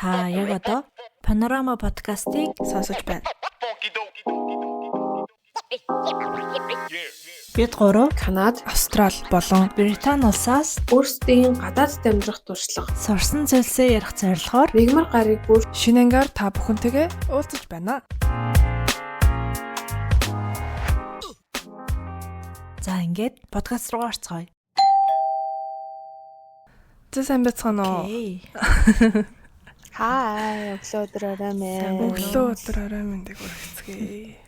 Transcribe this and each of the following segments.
Та яг одоо Панорама подкастыг сонсож байна. Бид гурав Канад, Австрал болон Британи улсаас өөрсдийн гадаадд амьдрах туршлага, сурсан зүйлсээ ярих зорилгоор мягмар гарыг бүр шинэ ангаар та бүхэнтэйгээ уулзаж байна. За ингээд подкаст руу орцгоё. За сайн байцгаана уу? Окей. Хай, өглөө өдөр орой мэн. Өглөө өдөр орой мэндийг хүргэцгээе.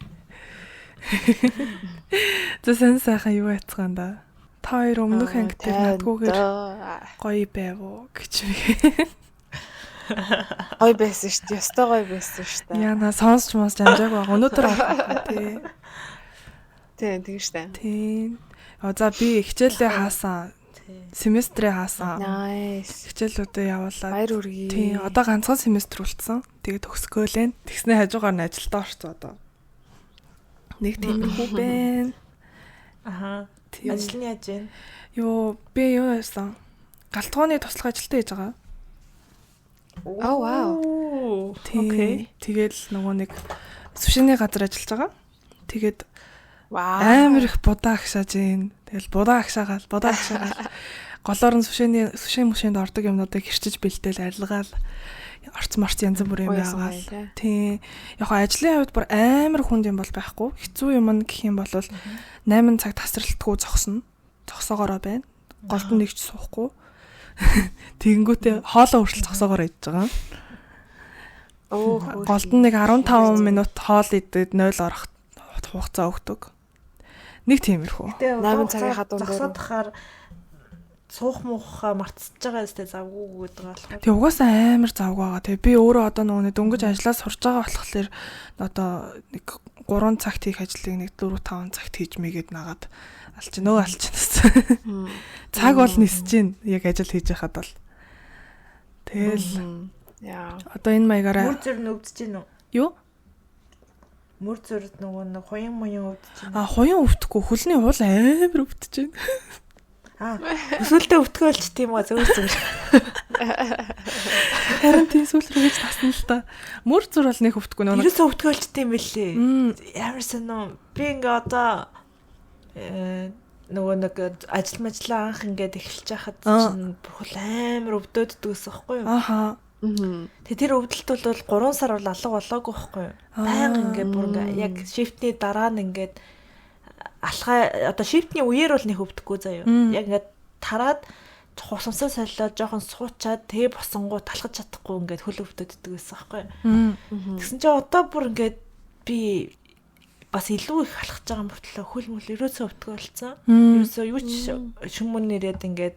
За сайн сайхан юу байцгаана да? Та хоёр өмнөх анги дээр надгүйгээр гоё байв уу гэж би. Гоё байсан шүү дээ. Ёстой гоё байсан шүү дээ. Яна сонсч мосч амжааг баг. Өнөөдөр орох тий. Тийм, тийм шүү дээ. Тийм. За би хичээлээ хаасан. Семестрээ хаасан. Nice. Хичээлүүдээ явуулаад. Баяр хүргэе. Тийм, одоо ганцхан семестр үлдсэн. Тэгээ төгсгөөлэн. Тэгснээ хажуугаар нь ажилдаа орсон одоо. Нэг тиймэрхүү байна. Аха. Тийм. Ажил нь яаж вэ? Йоо, би юу яасан? Галтгооны туслах ажилтаа хийж байгаа. Oh wow. Тийм. Окей. Тэгэл нөгөө нэг сүшиний газар ажиллаж байгаа. Тэгээд Вау. амар их будаа агшааж гин. Тэгэл будаа агшаагаал, будаа агшаагаал. Голоор нь сүшээний сүшээ мөшөөнд ордог юмнуудыг хэрчиж бэлдээл арилгаал орц морц янз бүрийн юм Уяасан яагаал. гоё, тий. Тийм. Яг хаа ажлын хувьд бүр амар хүнд юм бол байхгүй. Хэцүү юм нь гэх юм бол 8 цаг тасралтгүй зогсно. Зогсоогоороо байна. Голд нь нэг ч суухгүй. Тэгэнгүүтээ хоолоо хүртэл зогсоогоороо идэж байгаа. Оо, хөөрхөн. Голд нь нэг 15 минут хоол идэд 0 орох хугацаа өгдөг. Нэг тиймэрхүү. Гэтэ 8 цагийнхаа дунд зогсоод тахаар суух муухаа мартчихж байгаа өстэй завгүй гэдэг болохоор. Тэгээ угаасаа амар завгүй байгаа. Тэгээ би өөрөө одоо нөгөө нэг дөнгөж ажиллаа сурж байгаа болохоор одоо нэг 3 цагт хийх ажлыг нэг 4 5 цагт хийж мэйгээд нагаад алч нөгөө алчнаас. Цаг бол нисэж гин яг ажил хийж байхад бол. Тэгэл Яа. одоо энэ маягаараа Мөр зүр нь өвдөж гин үү? юу? Мөр зүр нөгөө нэг хуян муян өвдөж гин. А хуян өвдөхгүй хөлний уул амар өвдөж гин. Аа. Өсөлтөө өвтгөө болч тийм үү зөв зөв. Харин тийм сүүл рүү гэж тасна л та. Мөр зүр бол нэг өвдөхгүй нөгөө. Ерөөсөө өвтгөө болч тийм байлээ. Мм. Ямар сонио би ингээ одоо нөгөө нэг ажил мажлаа анх ингээд эхэлж байхад чинь бүрхэл амар өвдөөддөг гэсэн байхгүй юу? Аха. Тэгээ тэр өвдөлт бол 3 сар бол алга болоогүй байхгүй юу? Баян ингээд бүр ингээ яг шифтний дараа нь ингээд алхаа одоо шифтний үеэр бол нэг өвдөхгүй заяа. Яг ингээд тараад хусамсаа солиод жоохон суучаад тэгээ босонгуу талхаж чадахгүй ингээд хөл өвдөддөг байсан байхгүй юу? Тэгсэн чинь одоо бүр ингээд би бас илүү их алхаж байгаа мөртлөө хөл мөл ерөөсөө өвдгөө болсон. Ерөөсөө юу ч шүмэн нэрэд ингээд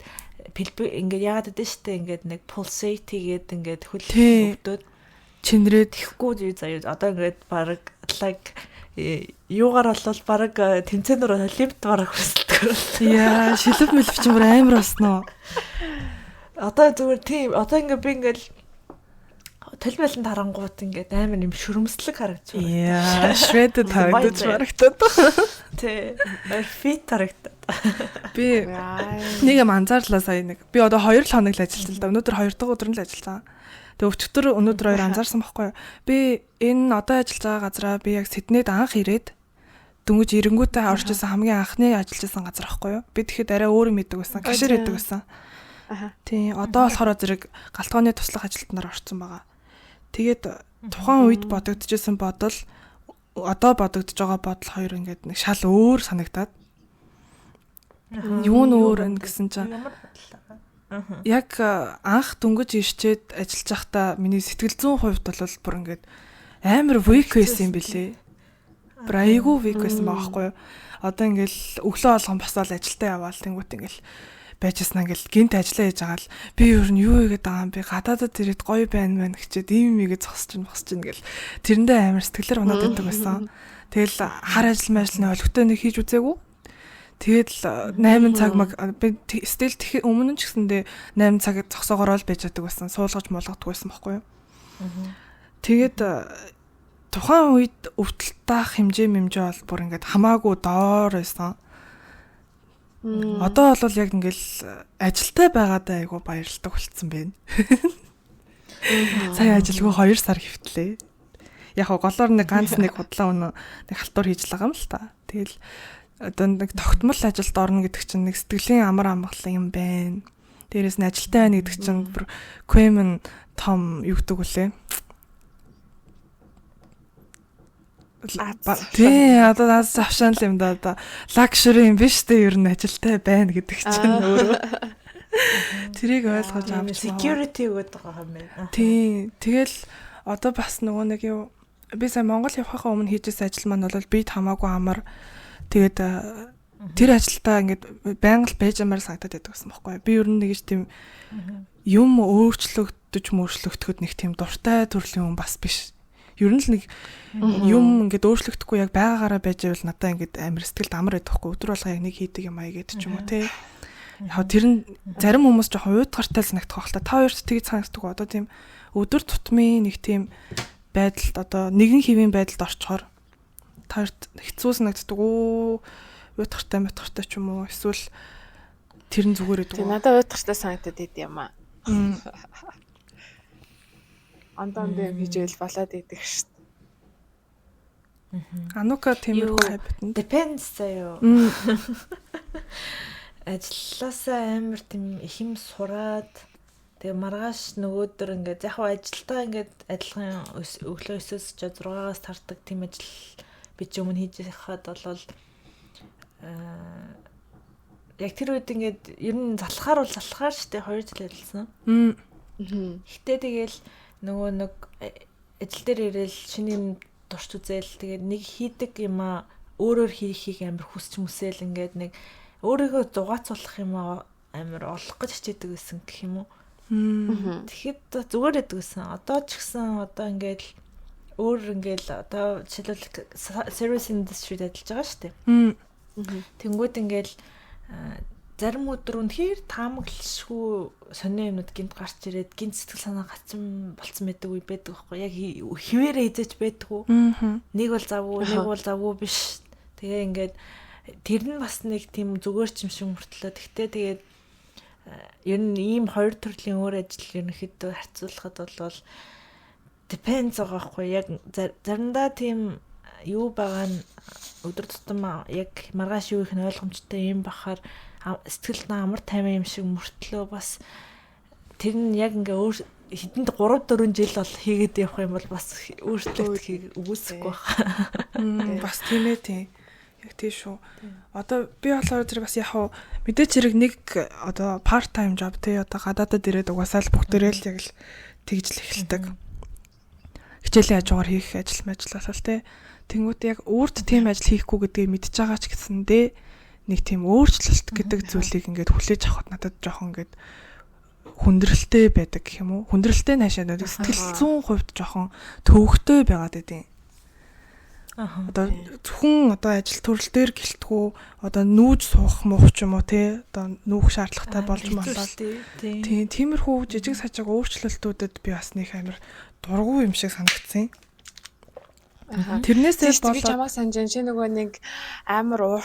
пэлбэ ингээд яагаад гэдэг штэ ингээд нэг pulsate хийгээд ингээд хөл Тий. өвдөд Чинрээд тэгэхгүй юу заяа. Одоо ингээд баг like юугаар болвол баг тэмцээнээр олимпт бараг хүсэлдэг болсон. Яа, шилэв мэлв чинь бүр амар болсноо. Одоо зүгээр тийм одоо ингээд би ингээд толмэлэн тарангуут ингээд амар юм шүрмслэг харагдаж байна. Яа, шведэд харагдаж барагтаад. Тий. Фит харагдаад. Би нэг юм анзаарлаа сая нэг. Би одоо 2 л хоног л ажилласан л да. Өнөөдөр 2 дахь өдөр нь л ажилласан. Тэгээ өчигдөр өнөөдөр хоёр анзаарсан байхгүй юу? Би энэ одоо ажиллаж байгаа газараа би яг Сиднейд анх ирээд дөнгөж эренгүүтээ орж исэн хамгийн анхны ажиллаж исэн газар байхгүй юу? Би тэгэхэд арай өөр юм идэг байсан. Кашир идэг байсан. Аха. Тийм, одоо болохоор зэрэг галтгооны туслах ажилтнаар орцсон байгаа. Тэгээд тухайн үед бодогдчихсэн бодол одоо бодогдож байгаа бодол хоёр ингээд нэг шал өөр санагдаад. Юу нь өөр юм гэсэн чинь Ямар бодлоо. яг анх дөнгөж ирчээд ажиллаж байхдаа миний сэтгэл зүйн хувьд бол бүр ингээд амар weak байсан юм билээ. Бүр айгүй weak байсан байгаа байхгүй юу? Одоо ингээл өглөө болгон босоод ажилдаа яваал тэнгуут ингээл байжсэн ингээл гинт ажиллаа хийж байгаа л би ер нь юу хийгээд байгаа юм бэ? Гадаадад ирээд гоё байна мэн гэчээд ийм юм ийгээ зогсож чинь босч чинь гэл тэрэндээ амар сэтгэлээр унаад байдаг байсан. Тэгэл хар ажил мажил нь олигтой нэг хийж үзээгүй. Тэгээд л 8 цаг маг би стил өмнө нь ч гэсэндээ 8 цаг зогсоогоороо л байж чаддаг байсан. Суулгаж муулгадаг байсан байхгүй юу? Тэгээд тухайн үед өвдөлтөөх хэмжээ мэмжээ бол бүр ингээд хамаагүй доор байсан. Одоо бол яг ингээл ажилтай байгаадаа айгу баярлдаг болцсон байна. Сая ажилгүй 2 сар хэвтлээ. Яг голоор нэг ганц нэг худлаа үнэ нэг халтур хийж л байгаа юм л та. Тэгэл одоо нэг тогтмол ажилд орно гэдэг чинь нэг сэтгэлийн амар амгалан юм байна. Дээрээс нь ажилтай байна гэдэг чинь бүр квемен том юу гэдэг үлээ. Тий, одоо аз завшаан л юм да одоо luxury юм биш үү ер нь ажилтай байна гэдэг чинь өөрөө. Тэрийг ойлгож авч security өгöd байгаа юм байна. Тий, тэгэл одоо бас нөгөө нэг юу би сая Монгол явахаа өмнө хийжсэн ажил маань бол бид хамаагүй амар. Тэгээд тэр ажилдаа ингээд байнга л байж амаар санагдаад байдаг гэсэн бохоггүй. Би ер нь нэг ч тийм юм өөрчлөгдөж мөрчлөгдөхөд нэг тийм дуртай төрлийн хүн бас биш. Ер нь л нэг юм ингээд өөрчлөгдөхгүй яг байгаагаараа байж байвал надаа ингээд амар сэтгэлд амар байдаг хгүй. Өдөр болго яг нэг хийдэг юм аяа гэдэг ч юм уу те. Яг тэр нь зарим хүмүүс жоохон уйдгартай л санагдах байх л та. Та хоёрт тэгж санагддаг уу? Одоо тийм өдөр тутмын нэг тийм байдалд одоо нэгэн хэвийн байдалд орчхоор та хоёрт хэцүү санагддаг уу? Уйдгартай мэтгартай ч юм уу? Эсвэл тэр нь зүгээр байдаг уу? Надад уйдгартай санагдаад байд юм аа. Андаа юм хийжэл болоод идэх шít. Анука тиймэрхүү habit нь. Depends заяо. Ажлаасаа амар тийм их юм сураад тэгээ маргааш нөгөөдөр ингээд яг хав ажилдаа ингээд адилхан өглөө 9-өөс 6-аас тардаг тийм ажил би ч өмнө хийж байхад бол яг тэр үед ингээд ер нь залхаар бол залхаар штэ 2 жил ажилласан. Гэтэ тэгэл нөгөө нэг ажил дээр ирээл шинэ юм дурч үзээл тэгээд нэг хийдэг юм а өөрөөр хийхийг амар хүсч мүсээл ингээд нэг өөрийгөө зугаацуулах юм а амар олох гэж хичээдэг байсан гэх юм уу. Тэгэхэд зүгээр байдаг гэсэн. Одоо ч гэсэн одоо ингээд өөр ингээд одоо жишээлбэл service industry-д ажиллаж байгаа шүү дээ. Тэнгүүд ингээд зарим өдөр үнэхээр таамаглашгүй сонио юмнууд гинт гарч ирээд гинт сэтгэл санаа гацсан болцсон байдаг үе байдаг байхгүй яг хിവэрэ хизээч байдгүй. Нэг бол завгүй, нэг бол завгүй биш. Тэгээ ингээд тэр нь бас нэг тийм зүгээр ч юм шиг мөртлөө. Тэгтээ тэгээд ер нь ийм хоёр төрлийн өөр ажил ерөнхийдөө харьцуулахад бол depends байгаа байхгүй яг заримдаа тийм юу байгаа нь өдөр тутам яг маргааш юу их нь ойлгомжтой юм бахаар сэтгэл нь амар тайван юм шиг мөртлөө бас тэр нь яг ингээ өөр хэдэнд 3-4 жил бол хийгээд явах юм бол бас өөрчлөлт үгүйсэхгүй байх. Бас тийм ээ тийм. Яг тийм шүү. Одоо би болохоор тэр бас яг хуу мэдээч хэрэг нэг одоо part time job тий одоо гадаадад ирээд угаасаа л бүгдээрээ л яг л тэгж л эхэлдэг. Хичээлийн хажуугаар хийх ажил мажил болол тий. Тэнгүүт яг өөрт тийм ажил хийхгүй гэдгийг мэдж байгаа ч гэсэндээ нэг тийм өөрчлөлт гэдэг зүйлийг ингээд хүлээж авахд надад жоохон ингээд хүндрэлтэй байдаг гэх юм уу? Хүндрэлтэй наашаа нэг сэтгэл зүйн хувьд жоохон төвөгтэй байгаад байдیں۔ Одоо зөвхөн одоо ажил төрөл дээр гэлтгүү одоо нүүж суух муух ч юм уу те одоо нүүх шаардлагатай болж болоод тийм тиймэрхүү жижиг сажиг өөрчлөлтүүдэд би бас нэг амар дургүй юм шиг санагдсан. Тэрнээсээ болоод би чамаа санаж байна. Чи нөгөө нэг амар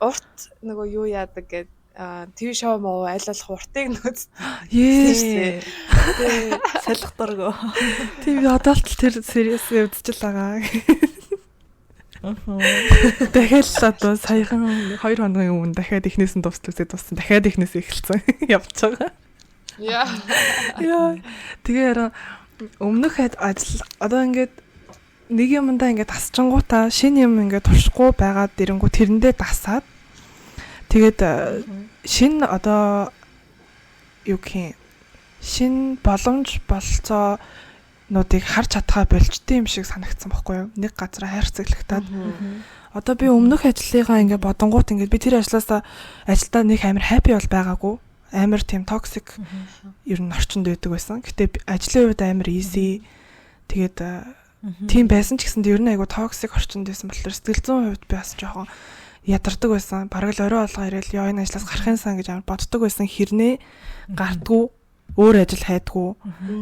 урт нөгөө юу яадаг гээд TV шоу мó аль болох уртыг нөөц. Ее. Солих дургу. Тийм би одоо л тэр сериас үзчихэл байгаа. Дахиад л одоо саяхан 2 хоногийн өмнө дахиад эхнээс нь дуустал үзээд дууссан. Дахиад эхнээс эхэлсэн. Явж байгаа. Яа. Яа. Тэгээ өмнөх ажил одоо ингээд нэг юмдаа ингээд тасчингуудаа шинэ юм ингээд туршихгүй байгаад ирэнгүү тэрэндээ дасаад тэгээд шинэ одоо юу гэх юм шинэ боломж бололцоонуудыг харж чадхаа болчтой юм шиг санагдсан байхгүй юу? Нэг газар хайрцаглагтаад одоо би өмнөх ажлынхаа ингээд бодонгуут ингээд би тэр ажлаасаа ажилдаа нэг амар happy бол байгаагүй. Амар тийм toxic ер нь орчинд байдаг байсан. Гэтэ ажлын хувьд амар easy. Тэгээд тийм байсан ч гэсэнд ер нь айгу toxic орчинд байсан болохоор сэтгэл зүйн хувьд би бас жоохон ядардаг байсан. Бараг л орой болгоо ирээл ёо энэ ажлаас гарах юмсан гэж амар боддог байсан. Хэрнээ гардггүй өөр ажил хайдггүй.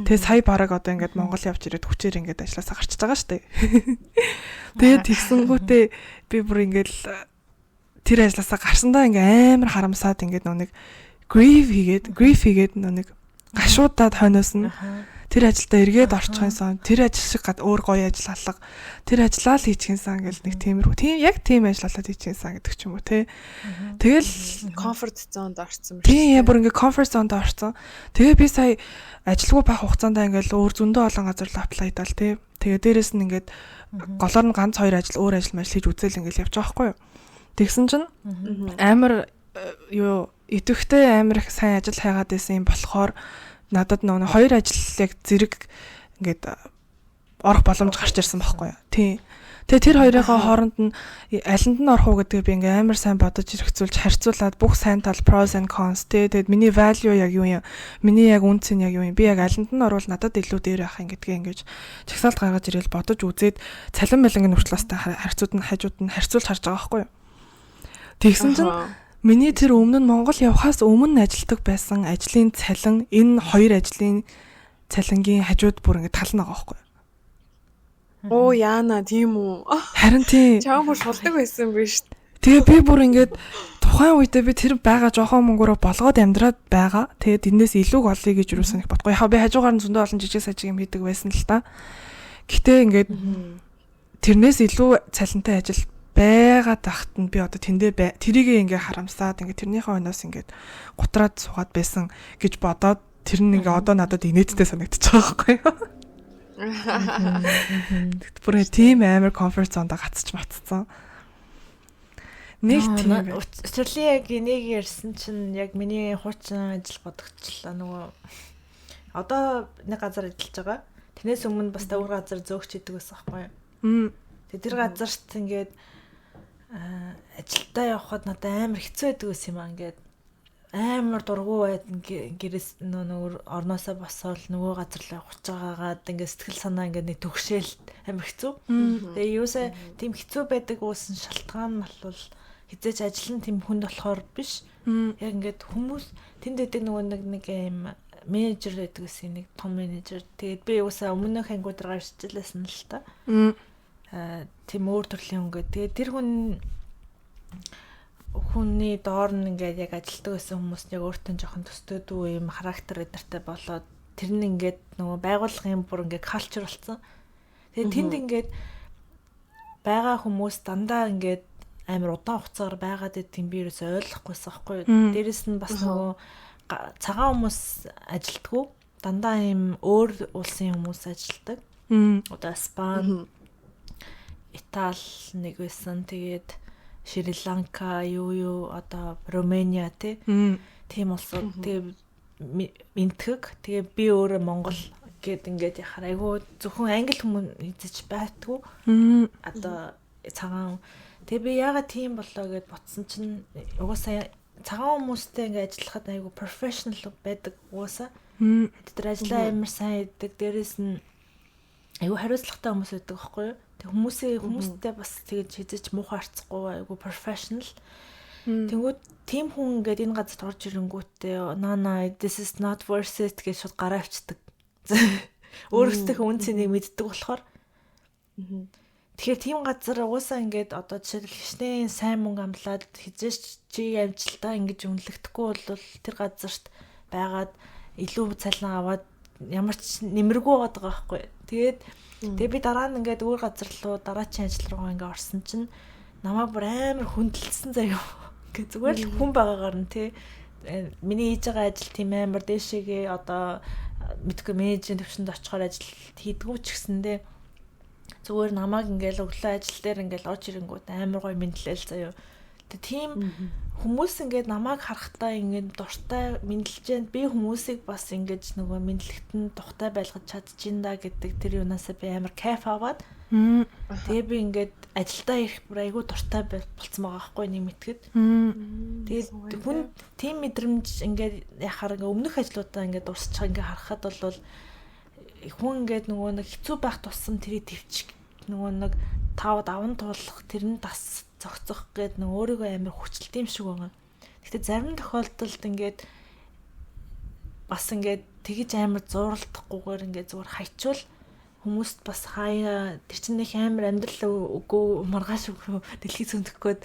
Тэгээ сая бараг одоо ингээд Монгол явж ирээд хүчээр ингээд ажлаасаа гарчиж байгаа шүү дээ. Тэгээд тэгсэнгүүтээ би бүр ингээд тэр ажлаасаа гарсандаа ингээд амар харамсаад ингээд нөө нэг grief хийгээд нөө нэг гашуудаад хойноос нь. Тэр ажилдаа эргээд орчих юмсан. Тэр ажил шиг өөр гоё ажил алга. Тэр ажлаа л хийчих юмсан гэл нэг тиймэрхүү. Тийм яг тийм ажил олоод хийчих юмсан гэдэг ч юм уу те. Тэгэл comfort zone-д орсон юм шиг. Тийм бүр ингээ comfort zone-д орсон. Тэгээ би сая ажилгүй байх хугацаанд ингээл өөр зөндөө олон газар л apply дал те. Тэгээ дээрэс нь ингээд голоор нь ганц хоёр ажил өөр ажил мажил хийж үзэл ингээл явж байгаа байхгүй юу. Тэгсэн чинь амар юу идэвхтэй амар их сайн ажил хайгаад байсан юм болохоор надад нөгөө хоёр ажил яг зэрэг ингээд орох боломж гарч ирсэн байхгүй юу. Тийм. Тэгээ тэр хоёрынхоо хооронд нь алинд нь орох уу гэдгийг би ингээ амар сайн бодож хэрэгцүүлж харьцуулаад бүх сайн тал, pros and cons тий, тэгээд миний value яг юу юм, миний яг үнэ цэн яг юу юм, би яг алинд нь орвол надад илүү дээр байх юм гэдгийг ингэж чагсаалт гаргаж ирэл бодож үзээд цалин малингийн нөхцөлөөстэй харьцууд нь хажууд нь харьцуулж харж байгаа байхгүй юу. Тэгсэн чинь миний тэр өмнө нь Монгол явхаас өмнө ажилладаг байсан ажлын цалин энэ хоёр ажлын цалингийн хажууд бүр ингэ тал нь байгаа байхгүй юу. Оо яана, тийм үү? Харин тийм. Чам бүр шулдаг байсан биш. Тэгээ би бүр ингээд тухайн үедээ би тэр байгаа жоохон мөнгөөрөө болгоод амьдраад байгаа. Тэгээд энэс илүүг олъё гэж юусэн их бодгүй. Яг би хажуугаар нь зөндөө олон жижиг сажиг юм хийдэг байсан л та. Гэтэ ингээд тэрнээс илүү цалинтай ажил байгаа тахт нь би одоо тэндээ тэрийгээ ингээ харамсаад ингээ тэрнийхээ өнөөс ингээд гутраад суугаад байсан гэж бодоод тэр нь ингээ одоо надад инээдтэй санагдчих байгаа байхгүй юу. Тэгт бүр тийм амар comfort zone-да гацч мацсан. Нэг тийм. Учрлын яг энийг ярьсан чинь яг миний хуучин ажил бодогчлаа, нөгөө одоо нэг газар ажиллаж байгаа. Тэрнээс өмнө бас өөр газар зөөгч идэг байсан байхгүй юу. Тэгээ тэр газарт ингээд ажилдаа явхад надад амар хэцүү байдаг байсан юм аа, ингээд амар дургу байд, гэрээс нөө орноосоо босоод нөгөө газар руу явах байгаагаад ингээд сэтгэл санаа ингээд нэг төгшөөл амар хэцүү. Тэгээ юусаа тийм хэцүү байдаг уусан шалтгаан нь бол хизээч ажил нь тийм хүнд болохоор биш. Яг ингээд хүмүүс тэнд байдаг нөгөө нэг юм менежер байдаг гэсэн, нэг том менежер. Тэгээд би юусаа өмнөх ангиудаар гарч ижлээсэн л та. Тийм өөр төрлийн хүн гэдэг. Тэгээд тэр хүний доор нь ингээд яг ажилтдаг байсан хүмүүс нь яг өөртөө жоохон төстөөдүү юм характер эдэртэй болоод тэр нь ингээд нөгөө байгууллагын бүр ингээд culture болсон. Тэгээд тэнд ингээд байгаа хүмүүс дандаа ингээд амар удаан хугацаагаар байгаад байдгийг би ерөөсөй ойлгохгүйсэн байхгүй юу. Дээрэс нь бас нөгөө цагаан хүмүүс ажилтгүй. Дандаа ийм өөр улсын хүмүүс ажилтдаг. Одоо Испани, Итали нэг байсан. Тэгээд Шри Ланка, юу одоо Румыния тий. Тийм улсууд. Тэгээ Энэтхэг. Тэгээ би өөрөө Монгол гэд ингээд яхаар айгүй зөвхөн англи хүмүүс эзэж байтгүй. Одоо цагаан. Тэгээ би яагаад тийм боллоо гэд бодсон чинь угаасаа цагаан хүмүүстэй ингээд ажиллахад айгүй professional байдаг угаасаа. Тэд нар ажлаа амар сайн хийдэг. Дээрээс нь айгүй хариуцлагатай хүмүүс байдаг байхгүй юу? Тэг хүмүүстэй бас тэгэж хизэж муухай харцахгүй, айгүй professional. Тэнгүүд тийм хүн ингээд энэ газарт орж ирэнгүүтээ "Nah, nah, this is not worth it" гэж шууд гараа авчдаг. Өөрөөсөө үн цэнийг мэддэг болохоор. Тэгэхээр тийм газар угаасаа ингээд одоо жишээлбэл хичнээн сайн мөнгө амлаад хизээч чи амжилтаа ингэж үнэлэгдэхгүй бол тэр газарт байгаад илүү цалин аваад ямар ч нэмэргүй байгаа байхгүй. Тэгээд тэгээ би дараа нь ингээд өөр газар руу дараачийн ажил руугаа ингээд орсон чинь намайг бүр амар хүндэлсэн заяа. Ингээд зүгээр л хүн байгаагаар нь тий миний хийж байгаа ажил тийм амар дээшээгээ одоо мэдгүй менежерийн төвшөнд очихоор ажил хийдгүү ч гэсэндээ зүгээр намайг ингээл өглөө ажил дээр ингээл орж ирэнгүүт амар гоё мэндлээл заяа. Тэгээ тийм хүмүүс ингээд намайг харахтаа ингээд дуртай мэндлэж जैन, би хүмүүсийг бас ингэж нөгөө мэндлэхт нь тухтай байлгаж чадчихин да гэдэг тэр юунаасаа би амар кайф аваад тэгээ би ингээд ажилдаа ирэх бүр айгүй дуртай болцсон байгаа байхгүй нэг мэтгэд. Тэгээд хүн тийм мэдрэмж ингээд яхаар ингээд өмнөх ажлуудаа ингээд дуусчих ингээд харахад бол хүн ингээд нөгөө нэг хэцүү байх тусам тэрийг төвчих нөгөө нэг тав даван туулах, тэр нь тас зохицох гээд нөгөө өөрийгөө амар хүчлэлт юм шиг байгаа. Гэтэ зарим тохиолдолд ингээд бас ингээд тэгэж амар зууралдахгүйгээр ингээд зүгээр хайчвал хүмүүст бас хаяа тэр чинь нэг амар амьдрал үгүй маргааш үгүй дэлхий сөнтөх гээд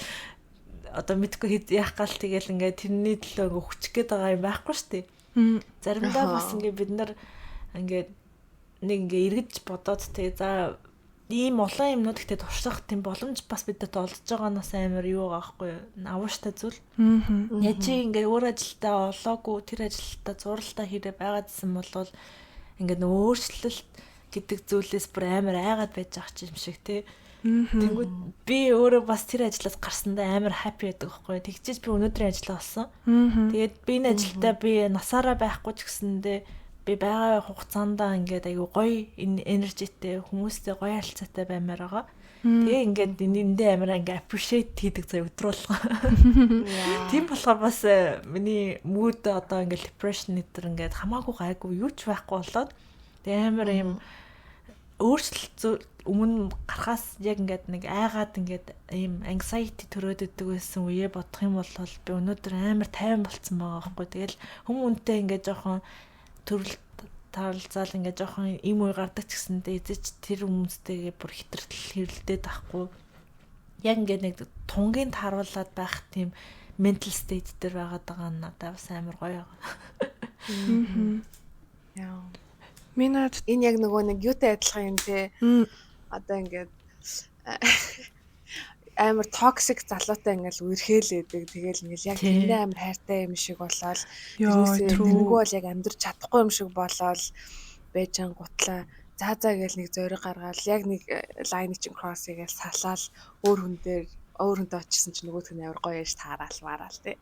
одоо мэдгүй яах гал тэгэл ингээд тэрний төлөө ингээд хүчих гээд байгаа юм байхгүй шүү дээ. Заримдаа бас ингээд бид нар ингээд нэг ингээ эргэж бодоод те за ийм олон юмнууд ихтэй турших тийм боломж бас бидэд олдож байгаанаас амар юу байгаа байхгүй юу? Авууштай зүйл. Яг чи ингээ өөр ажилдаа олоогүй тэр ажилдаа зурлалтаа хэрэг байгаадсэн бол ингээ нөө өөрчлөлт гэдэг зүйлээс бүр амар айгаад байж байгаа юм шиг те. Тэнгүүд би өөрөө бас тэр ажлаас гарсандаа амар happy байдаг байхгүй юу? Тэгчээж би өнөөдрийн ажлаа олсон. Тэгээд би энэ ажилдаа би насаараа байхгүй ч гэсэндээ би байгаа хугацаанд ингээд айгу гоё энержитэй хүмүүстэй гоё харилцаатай баймаар байгаа. Тэгээ ингээд эндээ амар ингээд appreciate хийдэг заяа өдөр болгоо. Тийм болохоор бас миний mood одоо ингээд depression нэтэр ингээд хамаагүй гайгүй юу ч байхгүй болоод тэгээ амар юм өөрчлөлт өмнө гарахаас яг ингээд нэг айгаад ингээд ийм anxiety төрөөд идэг байсан үе бодох юм бол би өнөөдөр амар тайван болцсон байгаа байхгүй. Тэгэл хүмүүнтэй ингээд жоохон төрөл таалзаал ингээд жоохон им үе гардаг ч гэсэндээ эзэж тэр хүмүүстэйгээ бүр хитрэл хэрэлдээд байхгүй. Яг ингээд нэг тунгийн тааруулаад байх тийм mental state дээр байгаад байгаа нь надад бас амар гоё байгаа. Яа. Миний над Энэ яг нөгөө нэг юутай адилхан юм те. Одоо ингээд амар toxic залуутай ингээл үерхээлээдэг. Тэгэл ингээл яг тэрнээ амар хайртай юм шиг болоод тэрнээсээ тэрнгүү бол яг амьдрч чадахгүй юм шиг болоод байж ангуутлаа за за гээл нэг зориг гаргаал яг нэг line чинь cross хийгээл салаал өөр хүн дээр өөр хүнтэй очисон чинь нөгөөх нь амар гоё яж таараал мараал тий.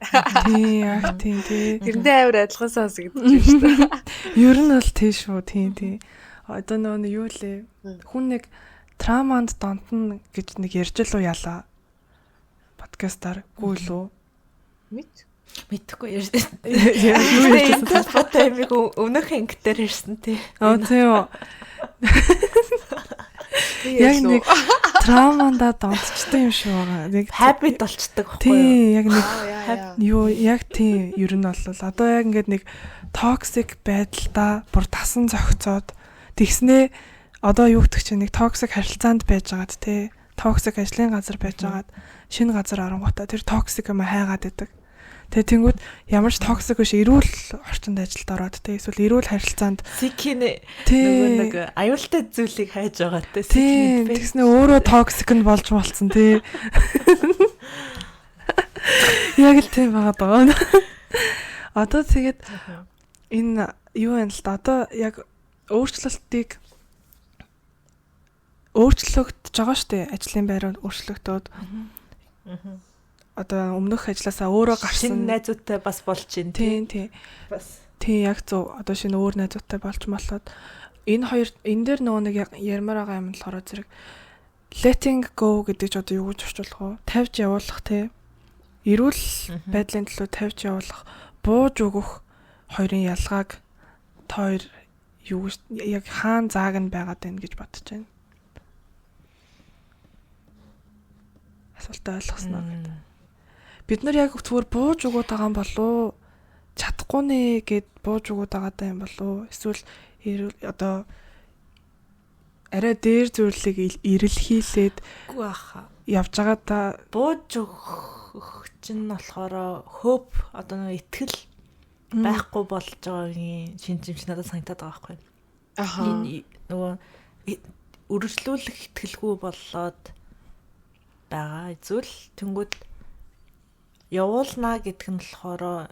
Тий, яг тийм тий. Тэрнтэй амар адилхан сонсогдож байна шүү дээ. Ер нь бол тий шүү, тий, тий. Одоо нөгөө юу лээ? Хүн нэг trauma нд донтно гэж нэг ярьж л уу ялаа. Подкастаар гүү лүү? Мэд. Мэдхгүй ярьж. Юу ярьжсэн холбоотой юмыг өмнөх анги дээр ярьсан тий. Аа тийм үү. Яг нэг trauma ндаа донтчтой юм шиг байгаа. Нэг habit болчдөг байхгүй юу? Тий, яг нэг юу яг тийм ер нь бол одоо яг ингээд нэг toxic байдалдаа бүр тасан зохицоод тэгснээ одоо юу гэдэг чинь нэг toxic харилцаанд байж байгаад те toxic ажлын газар байж байгаад шинэ газар оронгуудаа тэр toxic юм хайгаад байдаг. Тэгээ тэнгууд ямар ч toxic биш эрүүл орчинд ажилд ороод те эсвэл эрүүл харилцаанд Сикин нөгөө нэг аюултай зүйлийг хайж байгаа те. Тийм тэгснэ өөрөө toxic нь болж болцсон те. Яг л тийм байгаа даа. Одоо тэгээд энэ юу юм л да одоо яг өөрчлөлтийг өөрчлөгдөж байгаа шүү дээ. Ажлын байр өөрчлөгдөөд. Одоо өмнөх ажилласаа өөрөө гарсан шинэ найзуудтай бас болж байна. Тийм тийм. Бас. Тийм яг зөв. Одоо шинэ өөр найзуудтай болж молоод энэ хоёр энэ дээр нөгөө нэг ярмаар байгаа юм болохоор зэрэг letting go гэдэг ч одоо юу гэж орчуулах вэ? Тавьж явуулах тий. Эрүүл байдлын төлөө тавьж явуулах, бууж өгөх хоёрын ялгааг та хоёр юу гэж яг хаан зааг нь байгаад байна гэж бодож байна. Асуултаа ойлгосноо гэдэг. Бид нар яг зүгээр бууж өгөөд байгаа юм болов чадахгүй нэ гэд бууж өгөөд байгаа юм болов эсвэл одоо арай дээр зүйлийг эрэлхийлээд үгүй аха явж байгаа та бууж өгөх чинь болохоор hope одоо нэг итгэл байхгүй болж байгаагийн шинж юм шиг надад санагдаад байгаа байхгүй. Аха. Нөгөө үргэлжлүүлэх итгэлгүй болоод байгаа. Эсвэл тэнгүүд явуулнаа гэдэг нь болохоор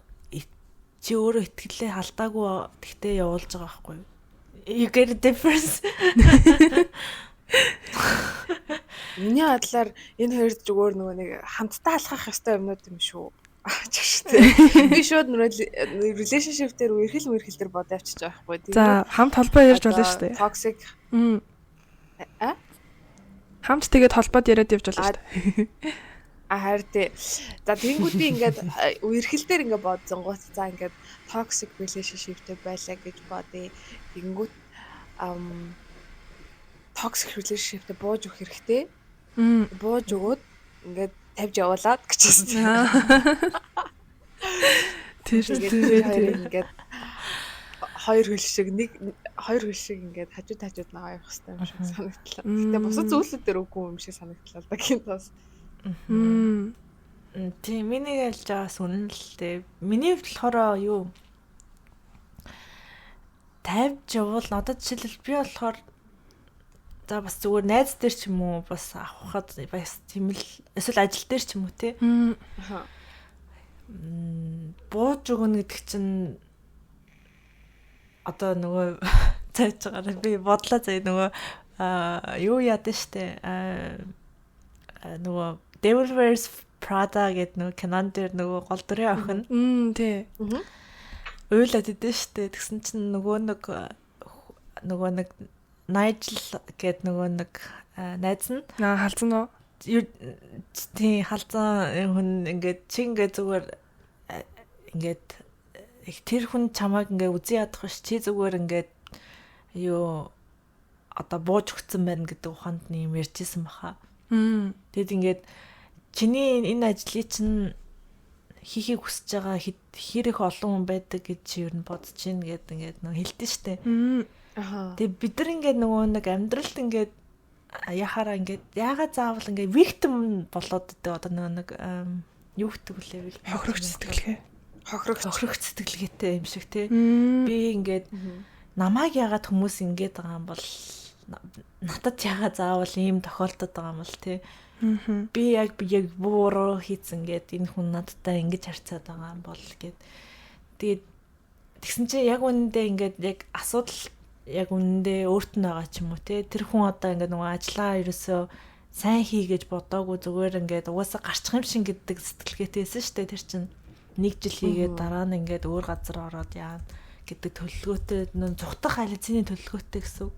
чи өөрөө итгэлээ алдаагүй тэгтээ явуулж байгаа байхгүй юу? You get a difference. Миний бодлоор энэ хоёр зүгээр нөгөө нэг хамтдаа алхах ёстой юмнууд юм шүү. Чагш тий. Би шууд нөгөө relationship дээр үерхэл мөрхөл дээр бодоо авчиж байгаа байхгүй. За хамт холбоо ярьж болно шүү дээ. Toxic. А? Хамт тэгээд холбоод яриад явж болно шүү дээ. А харин тий. За тэгэнгүүт би ингээд үерхэл дээр ингээд бодсонгууд за ингээд toxic relationship-тэй байлаа гэж бодъё. Тэгэнгүүт toxic relationship-тэй бууж өгөх хэрэгтэй. Бууж өгөөд ингээд тавьж явуулаад гэжсэн. Тэр тэр ингээд хоёр хөл шиг нэг хоёр хөл шиг ингээд хажууд хажууд нагаа явах хэрэгтэй юм шиг санагдлаа. Гэтэ бусад зүйлүүд дээр үгүй юм шиг санагдлаа л да гинт бас. Тийм миний ялж байгаас үнэн л дээ. Миний хувьд болохоор юу Тавьж явуул одоо жишээлбэл би болохоор за бас зүгээр найз дээр ч юм уу бас авахад бас тийм л эсвэл ажил дээр ч юм уу те. Бууж өгнө гэдэг чинь одоо нөгөө цааш байгаа би бодлоо заяа нөгөө юу яадаг штэ нөгөө Devil Wears Prada гэдэг нөгөө кинон дээр нөгөө гол дүрийн охин. Тий. Уйлаад идэв штэ. Тэгсэн чинь нөгөө нэг Nigel гэдэг нөгөө нэг найз нь халзан уу? Тий, халзан хүн ингээд чи ингээд зүгээр ингээд тэр хүн чамайг ингээд үзий ядах биш чи зүгээр ингээд юу одоо бууж өгсөн байна гэдэг ухаанд нь юм ярьжсэн баха. Тэгэд ингээд чиний энэ ажлыг чинь хийхийг хүсэж байгаа хэр их олон хүн байдаг гэж чи ер нь бодож чинь гэд ингээд нөгөө хэлдэж штэ. Тэгээ бид нар ингээд нөгөө нэг амьдралд ингээд яхаараа ингээд яагаад заавал ингээд victim болоод идэг одоо нөгөө нэг юу гэдэг вүлээ вэ? Хохирогч сэтгэлгээ. Хохирогч сэтгэлгээтэй юм шиг тий. Би ингээд намайг яагаад хүмүүс ингээд байгаа юм бол надад яагаад заавал ийм тохиолдод байгаа юм бол тий. Би яг буруу хийцэн гээд энэ хүн надтай ингэж харьцаад байгаа юм бол гээд тэгээд тэгсэн чинь яг үнэндээ ингээд яг асуудал яг үнэндээ өөрт нь байгаа ч юм уу те тэр хүн одоо ингээд нөгөө ажлаа ерөөсөө сайн хий гэж бодоагүй зүгээр ингээд угаасаа гарчих юм шин гэдэг сэтгэлгээтэй байсан шүү дээ тэр чинь нэг жил хийгээд дараа нь ингээд өөр газар ороод яа гэдэг төлөвлөгөөтэй нөө зүхтах алицины төлөвлөгөөтэй гэсэн үг.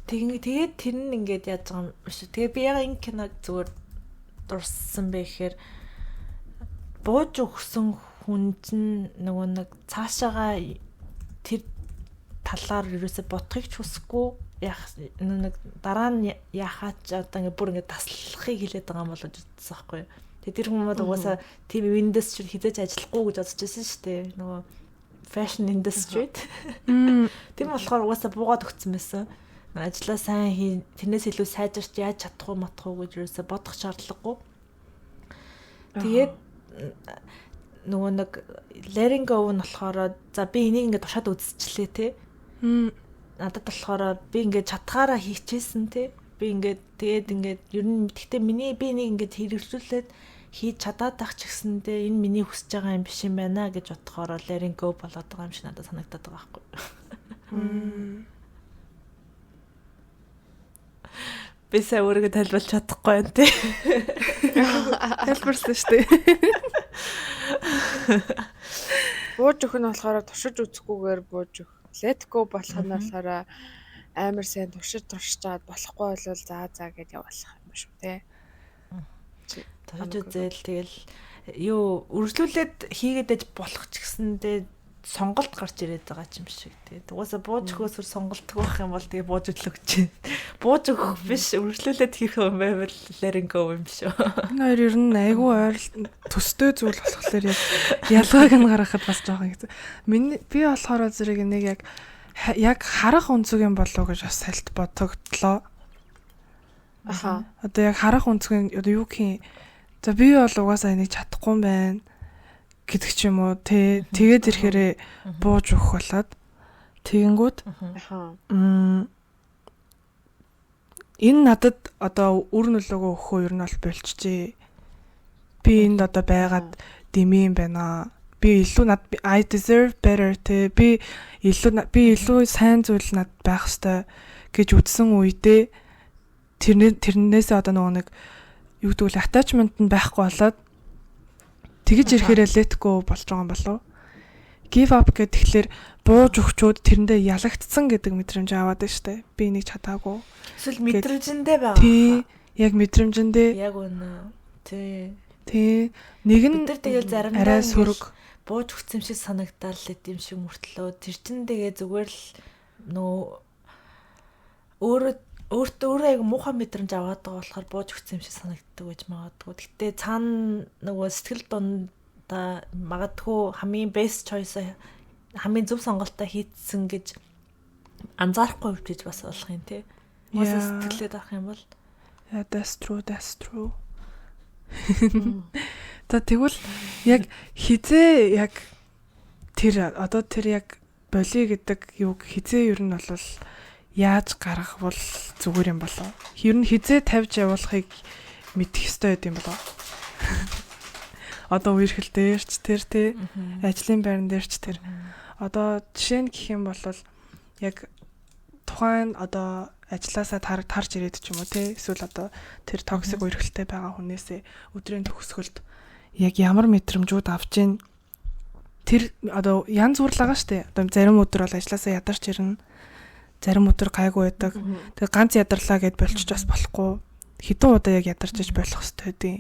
Тэгээд тэр нь ингээд яаж байгаа юм шүү. Тэгээ би яг энэ киног зүгээр дурссан бэ гэхээр бууж өгсөн хүн чинь нөгөө нэг цаашаага тэр талаар ерөөсө бодохыг ч хүсэхгүй яах нэг дараа нь яхаа ч одоо ингээ бүр ингээ таслахыг хэлээд байгаа юм болоо бодсон байхгүй юу. Тэгээ тэр хүмүүс угаасаа тийм industry хизээж ажиллахгүй гэж бодож байсан шүү дээ. Нөгөө fashion industry. Тийм болохоор угаасаа буугаад өгсөн байсан. Ажлаа сайн хий, тэрнээс илүү сайжирч яаж чадах уу матах уу гэж ерөөсө бодох шаардлагагүй. Тэгээд нөгөө нэг letting go нь болохоор за би энийг ингээ туршаад үзчихлээ те. Надад болохоор би ингээд чадхаараа хийчихсэн те. Би ингээд тэгээд ингээд ер нь гэхдээ миний би энийг ингээд хэрэгжүүлээд хийж чадаад байх ч гэсэндээ энэ миний хүсэж байгаа юм биш юм байна гэж бодохоор letting go болоод байгаа юм шиг надад санагдаад байгаа байхгүй. Би сая өөрийгөө тайлбарлаж чадахгүй байна те. Тайлбарласан шүү дээ. Бууж өгөх нь болохоор туршиж үзэхгүйгээр бууж өгөх. Let go болох нь болохоор амар сайн туршиж туршиж болохгүй бол заа заа гэдээ явуулах юм шүү те. Туршиж үзээл тэгэл юу үргэлжлүүлээд хийгээд аж болох ч гэсэндээ сонголт гарч ирээд байгаа юм шиг тий. Угаасаа бууж өгөхөөс сонголтгүй байх юм бол тэгээ бууж өглөө гэж. Бууж өгөх биш үргэлжлүүлээд хийх юм байвал letting go юм шүү. Энэ хоёр ер нь айгүй ойрол төстэй зүйл болохоор яг ялгааг нь гаргахад бас жоохон хэцүү. Миний би болохоор зэрэг нэг яг харах өнцөг юм болов уу гэж бас сальт бодогдлоо. Аха. Одоо яг харах өнцөг нь одоо юу гэх юм. За би бол угаасаа энийг чадахгүй юм байна гэдэг ч юм уу тий. Тэгээд ирэхээрээ бууж өгөх болоод тэгэнгүүт энэ надад одоо үр нөлөөгөө өгөхөө ер нь бол болчихжээ. Би энд одоо байгаад дэмий юм байна. Би илүү над I deserve better тий. Би илүү сайн зүйл над байх ёстой гэж үзсэн үедээ тэрнээсээ одоо нөгөө нэг юу гэдэг вэ attachment нь байхгүй болоод тэгж ирэхээрээ let go болж байгаа юм болов. Give up гэдэг тэгэхээр бууж өгчөөд тэрэндээ ялагдсан гэдэг мэдрэмж аваад байна штэ. Би энийг чадаагүй. Эсвэл мэдрэмжэндээ байгаа. Тий, яг мэдрэмжэндээ. Яг үнэ. Тий. Тий. Нэг нь бид нар тэгэл заримдаа арай сөрөг бууж өгсөн юм шиг санагдаал л юм шиг мөртлөө тэр чин тэгээ зүгээр л нөө өөрөө өөрөө яг муухай мэдрэмж аваад байгаа болохоор бууж өгсөн юм шиг санагддаг гэж магадгүй. Гэтэ цаана нөгөө сэтгэл дундаа магадгүй хамгийн best choice хамгийн зөв сонголтоо хийцсэн гэж анзаарахгүй хөвчөж бас болох юм тий. Уусаа сэтгэлээд авах юм бол yeah, that's true, that's true. За тэгвэл яг хизээ яг тэр одоо тэр яг болиё гэдэг юг хизээ ер нь бол яаж гаргавал зүгээр юм болов? Ер нь хизээ тавьж явуулахыг мэдэх ёстой байд юм болов? Одоо үерхэл дээр ч тэр тий ажлын байран дээр ч тэр. Одоо жишээ нь гэх юм бол яг тухайн одоо ажилласаа тарж ирээд ч юм уу тий эсвэл одоо тэр toxic үерхэлтэй байгаа хүнээсээ өдрийн төгсгөлд яг ямар мэдрэмжүүд авч ийн тэр одоо янз бүр л байгаа штэ. Одоо зарим өдөр бол ажилласаа ядарч ирнэ. Зарим өдөр гайгүй байдаг. Тэгээ ганц ядарлаа гэд болчих бас болохгүй. Хэдэн удаа яг ядарч иж болох хэвээр байдیں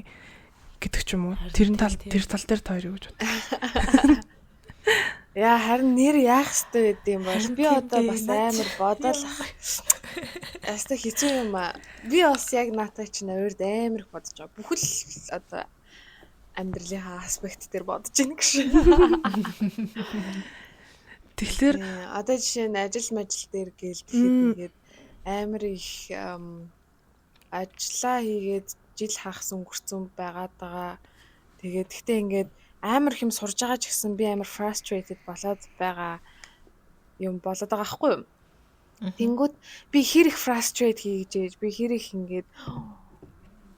гэдэг ч юм уу. Тэр тал дээр та хоёр юу гэж боддог? Яа харин нэр яах ёстой байд юм бол би одоо бас амар бодоол ах. Яста хэцүү юм аа. Би бас яг наатаа чинь ойрд амар их бодож байгаа. Бүхэл одоо амьдралынхаа аспект дээр бодож ийн гэж. Тэгэхээр одоо жишээ нь ажил мажил дээр гээл тэгэхэд ингээд амар их ажиллаа хийгээд жил хагас өнгөрцөн байгаад байгаа. Тэгээд гэхдээ ингээд амар их юм сурж байгаа ч гэсэн би амар frustrated болоод байгаа юм болоод байгаа байхгүй юу? Тэнгүүд би хэр их frustrate хийж ээж би хэр их ингээд